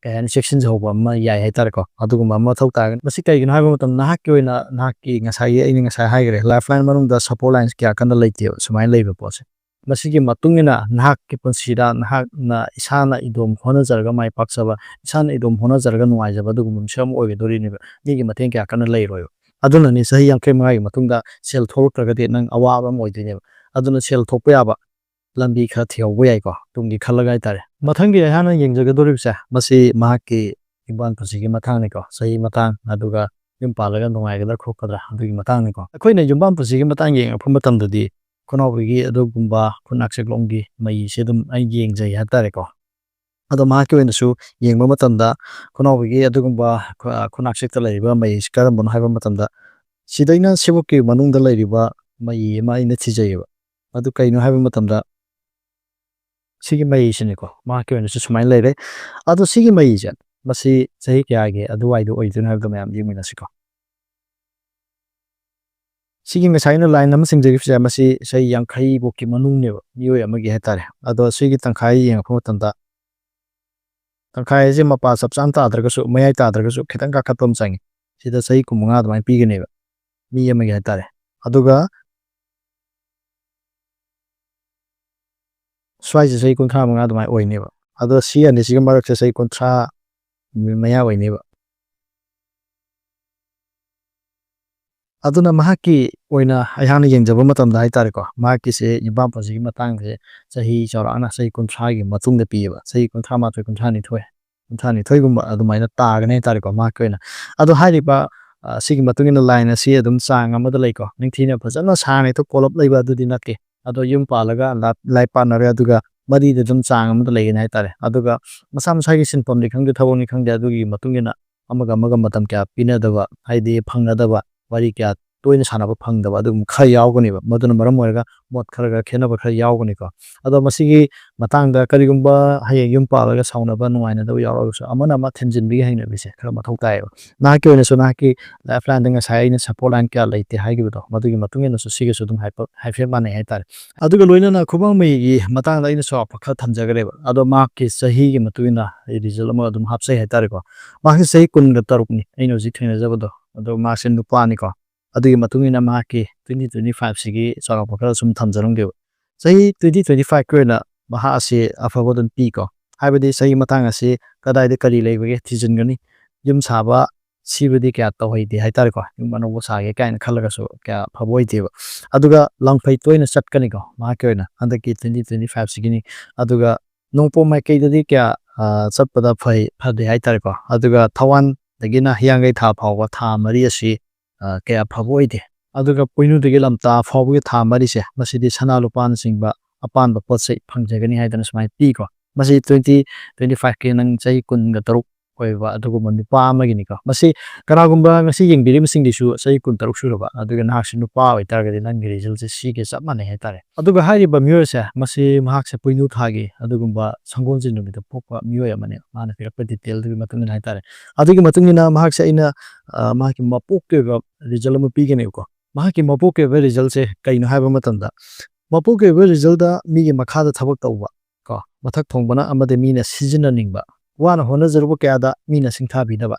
ꯀꯩ ꯍꯥꯏꯅꯤ, ꯆꯦꯛꯁꯤꯟꯖꯍꯧꯕ ꯑꯃ ꯌꯥꯏ ꯍꯥꯏꯇꯥꯔꯦꯀꯣ꯫ ꯑꯗꯨꯒꯨꯝꯕ ꯑꯃ ꯃꯊꯧ ꯇꯥꯒꯅꯤ꯫ ꯃꯁꯤ ꯀꯩꯒꯤꯅꯣ ꯍꯥꯏꯕ ꯃꯇꯝꯗ, ꯅꯍꯥꯛꯀꯤ ꯑꯣꯏꯅ, ꯅꯍꯥꯛꯀꯤ ꯉꯁꯥꯏꯒꯤ, ꯑꯩꯅ ꯉꯁꯥꯏ ꯍꯥꯏꯈ꯭ꯔꯦ, lifeline ꯃꯅꯨꯡꯗ support lines ꯀꯌꯥ ꯀꯟꯅ ꯂꯩꯇꯦꯕ ꯁꯨꯃꯥꯏꯅ ꯂꯩꯕ ꯄꯣꯠꯁꯦ꯫ ꯃꯁꯤꯒꯤ ꯃꯇꯨꯡ ꯏꯟꯅ ꯅꯍꯥꯛꯀꯤ ꯄꯨꯟꯁꯤꯗ ꯅꯍꯥꯛꯅ ꯏꯁꯥꯅ ꯏꯗꯣꯝ ꯍꯣꯠꯅꯖꯔꯒ ꯃꯥꯏ ꯄꯥꯛꯆꯕ, ꯏꯁꯥꯅ ꯏꯗꯣꯝ ꯍꯣꯠꯅꯖꯔꯒ ꯅꯨꯡꯉꯥꯏꯖꯕ ꯑꯗꯨꯒꯨꯝꯕ ꯃꯤꯁꯛ ꯑꯃ ꯑꯣꯏꯒꯗꯣꯔꯤꯅꯦꯕ꯫ ꯃꯤꯒꯤ ꯃꯇꯦꯡ ꯀꯌꯥ ꯀꯟꯅ ꯂꯩꯔꯣꯏꯕ꯫ ꯑꯗꯨꯅꯅꯤ ꯆꯍꯤ ꯌꯥꯡꯈꯩ ꯃꯉꯥꯒꯤ ꯃꯇꯨꯡꯗ ꯁꯦꯜ ꯊꯣꯛꯂꯛꯇ꯭ꯔꯒꯗꯤ ꯅꯪ ꯑꯋꯥꯕ ꯑꯃ ꯑꯣꯏꯗꯣꯏꯅꯦꯕ꯫ ꯑꯗꯨꯅ ꯁꯦꯜ ꯊꯣꯛꯄ ꯌꯥꯕ ꯂꯝꯕꯤ ꯈꯔ ꯊꯤꯍꯧꯕ ꯌꯥꯏꯀꯣ, ꯇꯨꯡꯒꯤ ꯈꯜꯂꯒ ꯍꯥꯏꯇꯥꯔꯦ꯫ ꯃꯊꯪꯒꯤ ꯑꯩꯍꯥꯛꯅ ꯌꯦꯡꯖꯒꯗꯧꯔꯤꯕꯁꯦ, ꯃꯁꯤ ꯃꯍꯥꯛꯀꯤ ꯌꯨꯝꯕꯥꯟ ꯄꯨꯟꯁꯤꯒꯤ ꯃꯇꯥꯡꯅꯤꯀꯣ, ꯆꯍꯤ ꯃꯇꯥꯡ, ꯑꯗꯨꯒ ꯌꯨꯝ ꯄꯥꯜꯂꯒ ꯅꯨꯡꯉꯥꯏꯒꯗ꯭ꯔꯥ ꯈꯣꯠꯀꯗ꯭ꯔꯥ ꯑꯗꯨꯒꯤ ꯃꯇꯥꯡꯅꯤꯀꯣ꯫ ꯑꯩꯈꯣꯏꯅ ꯌꯨꯝꯕꯥꯟ ꯄꯨꯟꯁꯤꯒꯤ ꯃꯇꯥꯡ ꯌꯦꯡꯉꯛꯄ ꯃꯇꯝꯗꯗꯤ, ꯈꯨꯅꯥꯎꯕꯤꯒꯤ ꯑꯗꯨꯒꯨꯝꯕ ꯈꯨꯠꯅꯥꯛꯁꯦꯛꯂꯣꯝꯒꯤ ꯃꯌꯤꯁꯦ ꯑꯗꯨꯝ ꯑꯩ ꯌꯦꯡꯖꯩ ꯍꯥꯏꯇꯥꯔꯦꯀꯣ꯫ ꯑꯗꯣ ꯃꯍꯥꯛꯀꯤ ꯑꯣꯏꯅꯁꯨ ꯌꯦꯡꯕ ꯃꯇꯝꯗ, ꯈꯨꯅꯥꯎꯕꯤꯒꯤ ꯑꯗꯨꯒꯨꯝꯕ ꯈꯨ-, ꯈꯨꯠꯅꯥꯛꯁꯦꯛꯇ ꯂꯩꯔꯤꯕ ꯃꯌꯤꯁꯤ ꯀꯔꯝꯕꯅꯣ ꯍꯥꯏꯕ ꯃꯇꯝꯗ, ꯁꯤꯗꯩꯅ ꯁꯤꯕꯨꯛꯀꯤ ꯃꯅꯨꯡꯗ ꯂꯩꯔꯤꯕ ꯃꯌꯤ ꯑꯃ ꯑꯩꯅ ꯊꯤꯖꯩꯌꯦꯕ꯫ ꯑꯗꯨ ꯀꯩꯅꯣ ꯍꯥꯏꯕ ꯃꯇꯝꯗ, ꯁꯤꯒꯤ ꯃꯌꯤꯁꯤꯅꯤꯀꯣ, ꯃꯍꯥꯛꯀꯤ ꯑꯣꯏꯅꯁꯨ ꯁꯨꯃꯥꯏꯅ ꯂꯩꯔꯦ꯫ ꯑꯗꯣ ꯁꯤꯒꯤ ꯃꯌꯤꯁꯦ, ꯃꯁꯤ ꯆꯍꯤ ꯀꯌꯥꯒꯤ ꯑꯗꯨꯋꯥꯏꯗ ꯑꯣꯏꯗꯣꯏꯅꯣ ꯍꯥꯏꯕꯗꯣ ꯃꯌꯥꯝ ꯌꯦꯡꯃꯤꯟꯅꯁꯤꯀꯣ꯫ ꯁꯤꯒꯤ ꯉꯁꯥꯏ ꯑꯩꯅ line ꯑꯃ ꯆꯤꯡꯖꯈꯤꯕꯁꯦ, ꯃꯁꯤ ꯆꯍꯤ ꯌꯥꯡꯈꯩ ꯐꯥꯎꯀꯤ ꯃꯅꯨꯡꯅꯦꯕ, ꯃꯤꯑꯣꯏ ꯑꯃꯒꯤ ꯍꯥꯏꯇꯥꯔꯦ꯫ ꯑꯗꯣ ꯁꯤꯒꯤ ꯇꯪꯈꯥꯏ ꯌꯦꯡꯉꯛꯄ ꯃꯇꯝꯗ, ꯇꯪꯈꯥꯏ ꯑꯁꯦ ꯃꯄꯥ ꯆꯞ ꯆꯥꯅ ꯇꯥꯗ꯭ꯔꯒꯁꯨ, ꯃꯌꯥꯏ ꯇꯥꯗ꯭ꯔꯒꯁꯨ ꯈꯤꯇꯪ ꯀꯥꯈꯠꯄ ꯑꯃ ꯆꯪꯉꯤ꯫ ꯁꯤꯗ ꯆꯍꯤ ꯀꯨꯟꯃꯉꯥ ꯑꯗꯨꯃꯥꯏꯅ ꯄꯤꯒꯅꯦꯕ, ꯃꯤ ꯑꯃꯒꯤ ꯍꯥꯏꯇꯥꯔꯦ꯫ ꯑꯗꯨꯒ ꯁ꯭ꯋꯥꯏꯁꯦ ꯆꯍꯤ ꯀꯨꯟꯊ꯭ꯔꯥ ꯃꯉꯥ ꯑꯗꯨꯃꯥꯏꯅ ꯑꯣꯏꯅꯦꯕ꯫ ꯑꯗꯣ ꯁꯤ ꯑꯅꯤꯁꯤꯒꯤ ꯃꯔꯛꯁꯦ ꯆꯍꯤ ꯀꯨꯟꯊ꯭ꯔꯥ ꯃꯌꯥ ꯑꯣꯏꯅꯦꯕ꯫ ꯑꯗꯨꯅ ꯃꯍꯥꯛꯀꯤ ꯑꯣꯏꯅ ꯑꯩꯍꯥꯛꯅ ꯌꯦꯡꯖꯕ ꯃꯇꯝꯗ ꯍꯥꯏꯇꯥꯔꯦꯀꯣ, ꯃꯍꯥꯛꯀꯤꯁꯦ ꯌꯨꯝꯕꯥꯟ ꯄꯨꯟꯁꯤꯒꯤ ꯃꯇꯥꯡꯁꯦ ꯆꯍꯤ ꯆꯥꯎꯔꯥꯛꯅ ꯆꯍꯤ ꯀꯨꯟꯊ꯭ꯔꯥꯒꯤ ꯃꯇꯨꯡꯗ ꯄꯤꯌꯦꯕ, ꯆꯍꯤ ꯀꯨꯟꯊ꯭ꯔꯥ ꯃꯥꯊꯣꯏ, ꯀꯨꯟꯊ꯭ꯔꯥ ꯅꯤꯊꯣꯏ, ꯀꯨꯟꯊ꯭ꯔꯥ ꯅꯤꯊꯣꯏꯒꯨꯝꯕ ꯑꯗꯨꯃꯥꯏꯅ ꯇꯥꯒꯅꯤ ꯍꯥꯏꯇꯥꯔꯦꯀꯣ, ꯃꯍꯥꯛꯀꯤ ꯑꯣꯏꯅ꯫ ꯑꯗꯣ ꯍꯥꯏꯔꯤꯕ, ꯑ, ꯁꯤꯒꯤ ꯃꯇꯨꯡ ꯏꯟꯅ line ꯑꯁꯤ ꯑꯗꯨꯝ ꯆꯥꯡ ꯑꯃꯗ ꯂꯩꯀꯣ, ꯅꯤꯡꯊꯤꯅ ꯐꯖꯅ ꯁꯥꯡꯅ ꯍꯦꯛꯇ ꯀꯣꯜꯂꯞ ꯂꯩꯕ ꯑꯗꯨꯗꯤ ꯅꯠꯇꯦ꯫ ꯑꯗꯣ ꯌꯨꯝ ꯄꯥꯜꯂꯒ ꯂꯥ-, ꯂꯥꯏꯔꯤꯛ ꯄꯥꯅꯔꯦ, ꯑꯗꯨꯒ ꯃꯔꯤꯗ ꯑꯗꯨꯝ ꯆꯥꯡ ꯑꯃꯗ ꯂꯩꯒꯅꯤ ꯍꯥꯏꯇꯥꯔꯦ꯫ ꯑꯗꯨꯒ ꯃꯁꯥ ꯃꯁꯥꯒꯤ ꯁꯤꯟꯐꯝꯅꯤ ꯈꯪꯗꯦ, ꯊꯕꯛꯅꯤ ꯈꯪꯗꯦ, ꯑꯗꯨꯒꯤ ꯃꯇꯨꯡ ꯏꯟꯅ ꯑꯃꯒ ꯑꯃꯒ ꯃꯇꯝ ꯀꯌꯥ ꯄꯤꯅꯗꯕ, ꯍꯥꯏꯗꯤ ꯐꯪꯅꯗꯕ, ꯋꯥꯔꯤ ꯀꯌꯥ ꯇꯣꯏꯅ ꯁꯥꯟꯅꯕ ꯐꯪꯗꯕ ꯑꯗꯨꯒꯨꯝꯕ ꯈꯔ ꯌꯥꯎꯒꯅꯦꯕ꯫ ꯃꯗꯨꯅ ꯃꯔꯝ ꯑꯣꯏꯔꯒ ꯃꯣꯠ ꯈꯔ ꯈꯔ ꯈꯦꯠꯅꯕ ꯈꯔ ꯌꯥꯎꯒꯅꯤꯀꯣ꯫ ꯑꯗꯣ ꯃꯁꯤꯒꯤ ꯃꯇꯥꯡꯗ ꯀꯔꯤꯒꯨꯝꯕ ꯍꯌꯦꯡ ꯌꯨꯝ ꯄꯥꯜꯂꯒ ꯁꯥꯎꯅꯕ ꯅꯨꯡꯉꯥꯏꯅꯗꯕ ꯌꯥꯎꯔꯒꯁꯨ ꯑꯃꯅ ꯑꯃ ꯊꯦꯝꯖꯤꯟꯕꯒꯤ ꯍꯩꯅꯕꯤꯁꯦ ꯈꯔ ꯃꯊꯧ ꯇꯥꯏꯌꯦꯕ꯫ ꯅꯍꯥꯛꯀꯤ ꯑꯣꯏꯅꯁꯨ ꯅꯍꯥꯛꯀꯤ lifeline ꯗ ꯉꯁꯥꯏ ꯑꯩꯅ support line ꯀꯌꯥ ꯂꯩꯇꯦ ꯍꯥꯏꯈꯤꯕꯗꯣ, ꯃꯗꯨꯒꯤ ꯃꯇꯨꯡ ꯏꯟꯅꯁꯨ ꯁꯤꯒꯁꯨ ꯑꯗꯨꯝ ꯍꯥꯏꯐꯦꯠ, ꯍꯥꯏꯐꯦꯠ ꯃꯥꯟꯅꯩ ꯍꯥꯏꯇꯥꯔꯦ꯫ ꯑꯗꯨꯒ ꯂꯣꯏꯅꯅ ꯈꯨꯕꯝꯃꯩꯒꯤ ꯃꯇꯥꯡꯗ ꯑꯩꯅ ꯆꯥꯎꯔꯥꯛꯄ ꯈꯔ ꯊꯝꯖꯈ꯭ꯔꯦꯕ꯫ ꯑꯗꯣ ꯃꯍꯥꯛꯀꯤ ꯆꯍꯤꯒꯤ ꯃꯇꯨꯡ ꯏꯟꯅ result ꯑꯃ ꯑꯗꯨꯝ ꯍꯥꯞꯆꯩ ꯍꯥꯏꯇꯥꯔꯦꯀꯣ꯫ ꯃꯍꯥꯛꯁꯤ ꯆꯍꯤ ꯀꯨꯟꯒ ꯇꯔꯨꯛꯅꯤ ꯑꯩꯅ ꯍꯧꯖꯤꯛ ꯊꯦꯡꯅꯖꯕꯗꯣ꯫ ꯑꯗꯣ ꯃꯍꯥꯛꯁꯦ ꯅꯨꯄꯥꯅꯤꯀꯣ꯫ ꯑꯗꯨꯒꯤ ꯃꯇꯨꯡ ꯏꯟꯅ ꯃꯍꯥꯛꯀꯤ twenty twenty five ꯁꯤꯒꯤ ꯆꯥꯎꯔꯥꯛꯄ ꯈꯔ ꯁꯨꯝ ꯊꯝꯖꯔꯝꯒꯦꯕ꯫ ꯆꯍꯤ twenty twenty five ꯀꯤ ꯑꯣꯏꯅ ꯃꯍꯥꯛ ꯑꯁꯤ ꯑꯐꯕ ꯑꯗꯨꯝ ꯄꯤꯀꯣ꯫ ꯍꯥꯏꯕꯗꯤ ꯆꯍꯤ ꯃꯇꯥꯡ ꯑꯁꯤ ꯀꯗꯥꯏꯗ ꯀꯔꯤ ꯂꯩꯕꯒꯦ ꯊꯤꯖꯤꯟꯒꯅꯤ꯫ ꯌꯨꯝ ꯁꯥꯕ, ꯁꯤꯕꯗꯤ ꯀꯌꯥ ꯇꯧꯍꯩꯗꯦ ꯍꯥꯏꯇꯥꯔꯦꯀꯣ꯫ ꯌꯨꯝ ꯑꯅꯧꯕ ꯁꯥꯒꯦ ꯀꯥꯏꯅ ꯈꯜꯂꯒꯁꯨ ꯀꯌꯥ ꯐꯕ ꯑꯣꯏꯗꯦꯕ꯫ ꯑꯗꯨꯒ ꯂꯪꯐꯩ ꯇꯣꯏꯅ ꯆꯠꯀꯅꯤꯀꯣ ꯃꯍꯥꯛꯀꯤ ꯑꯣꯏꯅ ꯍꯟꯗꯛꯀꯤ twenty twenty five ꯁꯤꯒꯤꯅꯤ꯫ ꯑꯗꯨꯒ ꯅꯣꯡꯄꯣꯛ ꯃꯥꯏꯀꯩꯗꯗꯤ ꯀꯌꯥ, ꯑ, ꯆꯠꯄꯗ ꯐꯩ, ꯐꯗꯦ ꯍꯥꯏꯇꯥꯔꯦꯀꯣ꯫ ꯑꯗꯨꯒ ꯊꯧꯋꯥꯟꯗꯒꯤꯅ ꯍꯤꯌꯥꯡꯒꯩ ꯊꯥ ꯐꯥꯎꯕ ꯊꯥ ꯃꯔꯤ ꯑꯁꯤ, ꯑ, ꯀꯌꯥ ꯐꯕ ꯑꯣꯏꯗꯦ꯫ ꯑꯗꯨꯒ ꯄꯣꯏꯅꯨꯗꯒꯤ ꯂꯝꯇꯥ ꯐꯥꯎꯕꯒꯤ ꯊꯥ ꯃꯔꯤꯁꯦ, ꯃꯁꯤꯗꯤ ꯁꯅꯥ ꯂꯨꯄꯥꯅꯆꯤꯡꯕ ꯑꯄꯥꯟꯕ ꯄꯣꯠ ꯆꯩ ꯐꯪꯖꯒꯅꯤ ꯍꯥꯏꯗꯅ ꯁꯨꯃꯥꯏꯅ ꯄꯤꯀꯣ꯫ ꯃꯁꯤ twenty twenty five ꯀꯤ ꯅꯪ ꯆꯍꯤ ꯀꯨꯟꯒ ꯇꯔꯨꯛ ꯑꯣꯏꯕ ꯑꯗꯨꯒꯨꯝꯕ ꯅꯨꯄꯥ ꯑꯃꯒꯤꯅꯤꯀꯣ꯫ ꯃꯁꯤ ꯀꯅꯥꯒꯨꯝꯕ ꯉꯁꯤ ꯌꯦꯡꯕꯤꯔꯤꯕꯁꯤꯡꯒꯤꯁꯨ ꯆꯍꯤ ꯀꯨꯟ ꯇꯔꯨꯛ ꯁꯨꯔꯕ, ꯑꯗꯨꯒ ꯅꯍꯥꯛꯁꯤ ꯅꯨꯄꯥ ꯑꯣꯏꯇꯥꯔꯒꯗꯤ ꯅꯪꯒꯤ result ꯁꯦ ꯁꯤꯒ ꯆꯞ ꯃꯥꯟꯅꯩ ꯍꯥꯏꯇꯥꯔꯦ꯫ ꯑꯗꯨꯒ ꯍꯥꯏꯔꯤꯕ ꯃꯤꯑꯣꯏ ꯑꯁꯦ, ꯃꯁꯤ ꯃꯍꯥꯛꯁꯦ ꯄꯣꯏꯅꯨ ꯊꯥꯒꯤ ꯑꯗꯨꯒꯨꯝꯕ ꯁꯪꯒꯣꯜꯁꯦꯟ ꯅꯨꯃꯤꯠꯇ ꯄꯣꯛꯄ ꯃꯤꯑꯣꯏ ꯑꯃꯅꯦ, ꯃꯥꯅ ꯄꯤꯔꯛꯄ detail ꯗꯨꯒꯤ ꯃꯇꯨꯡ ꯏꯟꯅ ꯍꯥꯏꯇꯥꯔꯦ꯫ ꯑꯗꯨꯒꯤ ꯃꯇꯨꯡ ꯏꯟꯅ ꯃꯍꯥꯛꯁꯦ ꯑꯩꯅ, ꯑ, ꯃꯍꯥꯛꯀꯤ ꯃꯄꯣꯛꯀꯤ ꯑꯣꯏꯕ result ꯑꯃ ꯄꯤꯒꯅꯦꯕꯀꯣ꯫ ꯃꯍꯥꯛꯀꯤ ꯃꯄꯣꯛꯀꯤ ꯑꯣꯏꯕ result ꯁꯦ ꯀꯩꯅꯣ ꯍꯥꯏꯕ ꯃꯇꯝꯗ, ꯃꯄꯣꯛꯀꯤ ꯑꯣꯏꯕ result ꯇ ꯃꯤꯒꯤ ꯃꯈꯥꯗ ꯊꯕꯛ ꯇꯧꯕ, ꯀꯣ, ꯃꯊꯛ ꯊꯣꯡꯕꯅ ꯑꯃꯗꯤ ꯃꯤꯅ ꯁꯤꯖꯤꯟꯅꯅꯤꯡꯕ, ꯋꯥꯅ ꯍꯣꯠꯅꯖꯔꯨꯕ ꯀꯌꯥꯗ ꯃꯤꯅ ꯁꯤꯡꯊꯥꯕꯤꯗꯕ,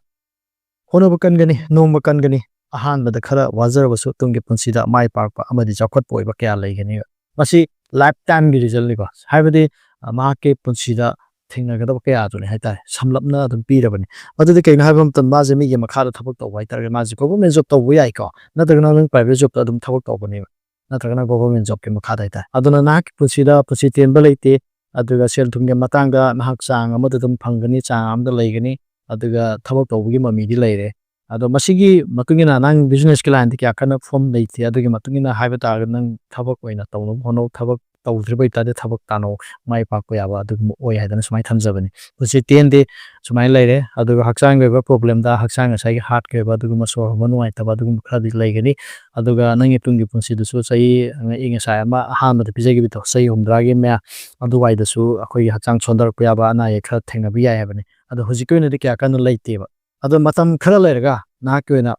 ꯍꯣꯠꯅꯕ ꯀꯟꯒꯅꯤ, ꯅꯣꯝꯕ ꯀꯟꯒꯅꯤ, ꯑꯍꯥꯟꯕꯗ ꯈꯔ ꯋꯥꯖꯔꯕꯁꯨ ꯇꯨꯡꯒꯤ ꯄꯨꯟꯁꯤꯗ ꯃꯥꯏ ꯄꯥꯛꯄ ꯑꯃꯗꯤ ꯆꯥꯎꯈꯠꯄ ꯑꯣꯏꯕ ꯀꯌꯥ ꯂꯩꯒꯅꯤ꯫ ꯃꯁꯤ lifetime ꯒꯤ result ꯅꯤꯀꯣ, ꯍꯥꯏꯕꯗꯤ, ꯑ, ꯃꯍꯥꯛꯀꯤ ꯄꯨꯟꯁꯤꯗ ꯊꯦꯡꯅꯒꯗꯕ ꯀꯌꯥꯗꯨꯅꯤ ꯍꯥꯏꯇꯥꯔꯦ, ꯁꯝꯂꯞꯅ ꯑꯗꯨꯝ ꯄꯤꯔꯕꯅꯤ꯫ ꯃꯗꯨꯗꯤ ꯀꯩꯅꯣ ꯍꯥꯏꯕ ꯃꯇꯝꯗ, ꯃꯥꯁꯦ ꯃꯤꯒꯤ ꯃꯈꯥꯗ ꯊꯕꯛ ꯇꯧꯕ ꯍꯥꯏꯇꯥꯔꯒꯗꯤ, ꯃꯥꯁꯦ government job ꯇꯧꯕ ꯌꯥꯏꯀꯣ, ꯅꯠꯇ꯭ꯔꯒꯅ ꯅꯪ private job ꯇ ꯑꯗꯨꯝ ꯊꯕꯛ ꯇꯧꯕꯅꯦꯕ, ꯅꯠꯇ꯭ꯔꯒꯅ government job ꯀꯤ ꯃꯈꯥꯗ ꯍꯥꯏꯇꯥꯔꯦ꯫ ꯑꯗꯨꯅ ꯅꯍꯥꯛꯀꯤ ꯄꯨꯟꯁꯤꯗ ꯄꯨꯟꯁꯤ ꯇꯦꯟꯕ ꯂꯩꯇꯦ, ꯑꯗꯨꯒ ꯁꯦꯜ ꯊꯨꯝꯒꯤ ꯃꯇꯥꯡꯗ ꯅꯍꯥꯛ ꯆꯥꯡ ꯑꯃꯗ ꯑꯗꯨꯝ ꯐꯪꯒꯅꯤ, ꯆꯥꯡ ꯑꯃꯗ ꯂꯩꯒꯅꯤ, ꯑꯗꯨꯒ ꯊꯕꯛ ꯇꯧꯕꯒꯤ ꯃꯃꯤꯗꯤ ꯂꯩꯔꯦ꯫ ꯑꯗꯣ ꯃꯁꯤꯒꯤ ꯃꯇꯨꯡ ꯏꯟꯅ ꯅꯪ business ꯀꯤ line ꯗ ꯀꯌꯥ ꯀꯟꯅ ꯐꯣꯝ ꯂꯩꯇꯦ꯫ ꯑꯗꯨꯒꯤ ꯃꯇꯨꯡ ꯏꯟꯅ ꯍꯥꯏꯕ ꯇꯥꯔꯒꯗꯤ ꯅꯪ ꯊꯕꯛ ꯑꯣꯏꯅ ꯇꯧꯅꯕ ꯍꯣꯠꯅꯧ꯫ ꯊꯕꯛ ꯇꯧꯗ꯭ꯔꯤꯕ ꯑꯣꯏꯇꯥꯔꯗꯤ ꯊꯕꯛ ꯇꯥꯅꯧ, ꯃꯥꯏ ꯄꯥꯛꯄ ꯌꯥꯕ ꯑꯗꯨꯒꯨꯝꯕ ꯑꯣꯏ ꯍꯥꯏꯗꯅ ꯁꯨꯃꯥꯏꯅ ꯊꯝꯖꯕꯅꯤ꯫ ꯄꯨꯟꯁꯤ ꯇꯦꯟꯗꯦ ꯁꯨꯃꯥꯏꯅ ꯂꯩꯔꯦ꯫ ꯑꯗꯨꯒ ꯍꯛꯆꯥꯡꯒꯤ ꯑꯣꯏꯕ problem ꯗ ꯍꯛꯆꯥꯡ ꯉꯁꯥꯏꯒꯤ heart ꯀꯤ ꯑꯣꯏꯕ ꯑꯗꯨꯒꯨꯝꯕ ꯁꯣꯔ ꯍꯣꯟꯕ ꯅꯨꯡꯉꯥꯏꯇꯕ ꯑꯗꯨꯒꯨꯝꯕ ꯈꯔꯗꯤ ꯂꯩꯒꯅꯤ꯫ ꯑꯗꯨꯒ ꯅꯪꯒꯤ ꯇꯨꯡꯒꯤ ꯄꯨꯟꯁꯤꯗꯨꯁꯨ ꯆꯍꯤ, ꯑꯩ ꯉꯁꯥꯏ ꯑꯃ ꯑꯍꯥꯟꯕꯗ ꯄꯤꯖꯈꯤꯕꯗꯣ, ꯆꯍꯤ ꯍꯨꯝꯗ꯭ꯔꯥꯒꯤ ꯃꯌꯥ ꯑꯗꯨꯋꯥꯏꯗꯁꯨ ꯑꯩꯈꯣꯏꯒꯤ ꯍꯛꯆꯥꯡ ꯁꯣꯟꯊꯔꯛꯄ ꯌꯥꯕ ꯑꯅꯥ ꯑꯌꯦꯛ ꯈꯔ ꯊꯦꯡꯅꯕ ꯌꯥꯏ ꯍꯥꯏꯕꯅꯤ꯫ ꯑꯗꯣ ꯍꯧꯖꯤꯛꯀꯤ ꯑꯣꯏꯅꯗꯤ ꯀꯌꯥ ꯀꯟꯅ ꯂꯩꯇꯦꯕ꯫ ꯑꯗꯣ ꯃꯇꯝ ꯈꯔ ꯂꯩꯔꯒ ꯅꯍꯥꯛꯀꯤ ꯑꯣꯏꯅ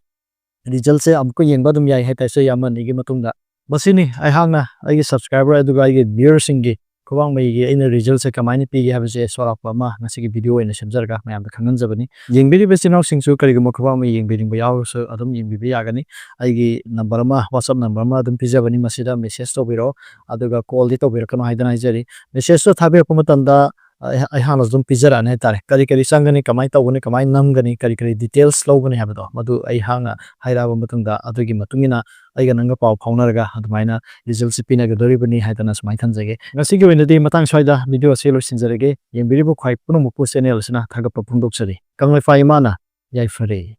result ꯁꯦ ꯑꯃꯨꯛꯀ ꯌꯦꯡꯕ ꯑꯗꯨꯝ ꯌꯥꯏ ꯍꯥꯏꯇꯥꯔꯦ, ꯆꯍꯤ ꯑꯃ ꯑꯅꯤꯒꯤ ꯃꯇꯨꯡꯗ꯫ ꯃꯁꯤꯅꯤ ꯑꯩꯍꯥꯛꯅ ꯑꯩꯒꯤ subscriber ꯑꯗꯨꯒ ꯑꯩꯒꯤ viewer ꯁꯤꯡꯒꯤ ꯈꯨꯕꯥꯡ ꯃꯩꯒꯤ ꯑꯩꯅ result ꯁꯦ ꯀꯃꯥꯏꯅ ꯄꯤꯒꯦ ꯍꯥꯏꯕꯁꯦ ꯆꯥꯎꯔꯥꯛꯄ ꯑꯃ ꯉꯁꯤꯒꯤ video ꯑꯣꯏꯅ ꯁꯦꯝꯖꯔꯒ ꯃꯌꯥꯝꯗ ꯈꯪꯍꯟꯖꯕꯅꯤ꯫ ꯌꯦꯡꯕꯤꯔꯤꯕ ꯏꯆꯤꯟ ꯏꯅꯥꯎꯁꯤꯡꯁꯨ ꯀꯔꯤꯒꯨꯝꯕ ꯈꯨꯕꯥꯡ ꯃꯩ ꯌꯦꯡꯕꯤꯅꯤꯡꯕ ꯌꯥꯎꯔꯁꯨ ꯑꯗꯨꯝ ꯌꯦꯡꯕꯤꯕ ꯌꯥꯒꯅꯤ꯫ ꯑꯩꯒꯤ number ꯑꯃ, WhatsApp number ꯑꯃ ꯑꯗꯨꯝ ꯄꯤꯖꯕꯅꯤ, ꯃꯁꯤꯗ message ꯇꯧꯕꯤꯔꯛꯑꯣ꯫ ꯑꯗꯨꯒ call ꯗꯤ ꯇꯧꯕꯤꯔꯛꯀꯅꯨ ꯍꯥꯏꯗꯅ ꯍꯥꯏꯖꯔꯤ꯫ Message ꯇꯣ ꯊꯥꯕꯤꯔꯛꯄ ꯃꯇꯝꯗ ꯑꯩ, ꯑꯩꯍꯥꯛꯅꯁꯨ ꯑꯗꯨꯝ ꯄꯤꯖꯔꯛꯑꯅꯤ ꯍꯥꯏꯇꯥꯔꯦ꯫ ꯀꯔꯤ ꯀꯔꯤ ꯆꯪꯒꯅꯤ, ꯀꯃꯥꯏꯅ ꯇꯧꯒꯅꯤ, ꯀꯃꯥꯏꯅ ꯅꯝꯒꯅꯤ, ꯀꯔꯤ ꯀꯔꯤ details ꯂꯧꯒꯅꯤ ꯍꯥꯏꯕꯗꯣ, ꯃꯗꯨ ꯑꯩꯍꯥꯛꯅ ꯍꯥꯏꯔꯛꯑꯕ ꯃꯇꯨꯡꯗ ꯑꯗꯨꯒꯤ ꯃꯇꯨꯡ ꯏꯟꯅ ꯑꯩꯒ ꯅꯪꯒ ꯄꯥꯎ ꯐꯥꯎꯅꯔꯒ ꯑꯗꯨꯃꯥꯏꯅ result ꯁꯦ ꯄꯤꯅꯒꯗꯧꯔꯤꯕꯅꯤ ꯍꯥꯏꯗꯅ ꯁꯨꯃꯥꯏꯅ ꯊꯝꯖꯒꯦ꯫ ꯉꯁꯤꯒꯤ ꯑꯣꯏꯅꯗꯤ ꯃꯇꯥꯡ ꯁ꯭ꯋꯥꯏꯗ video ꯑꯁꯤ ꯂꯣꯏꯁꯤꯟꯖꯔꯒꯦ꯫ ꯌꯦꯡꯕꯤꯔꯤꯕ ꯈ꯭ꯋꯥꯏ ꯄꯨꯝꯅꯃꯛꯄꯨ channel ꯑꯁꯤꯅ ꯊꯥꯒꯠꯄ ꯐꯣꯡꯗꯣꯛꯆꯔꯤ꯫ ꯀꯪꯂꯩꯄꯥꯛ ꯏꯃꯥꯅ ꯌꯥꯏꯐꯔꯦ꯫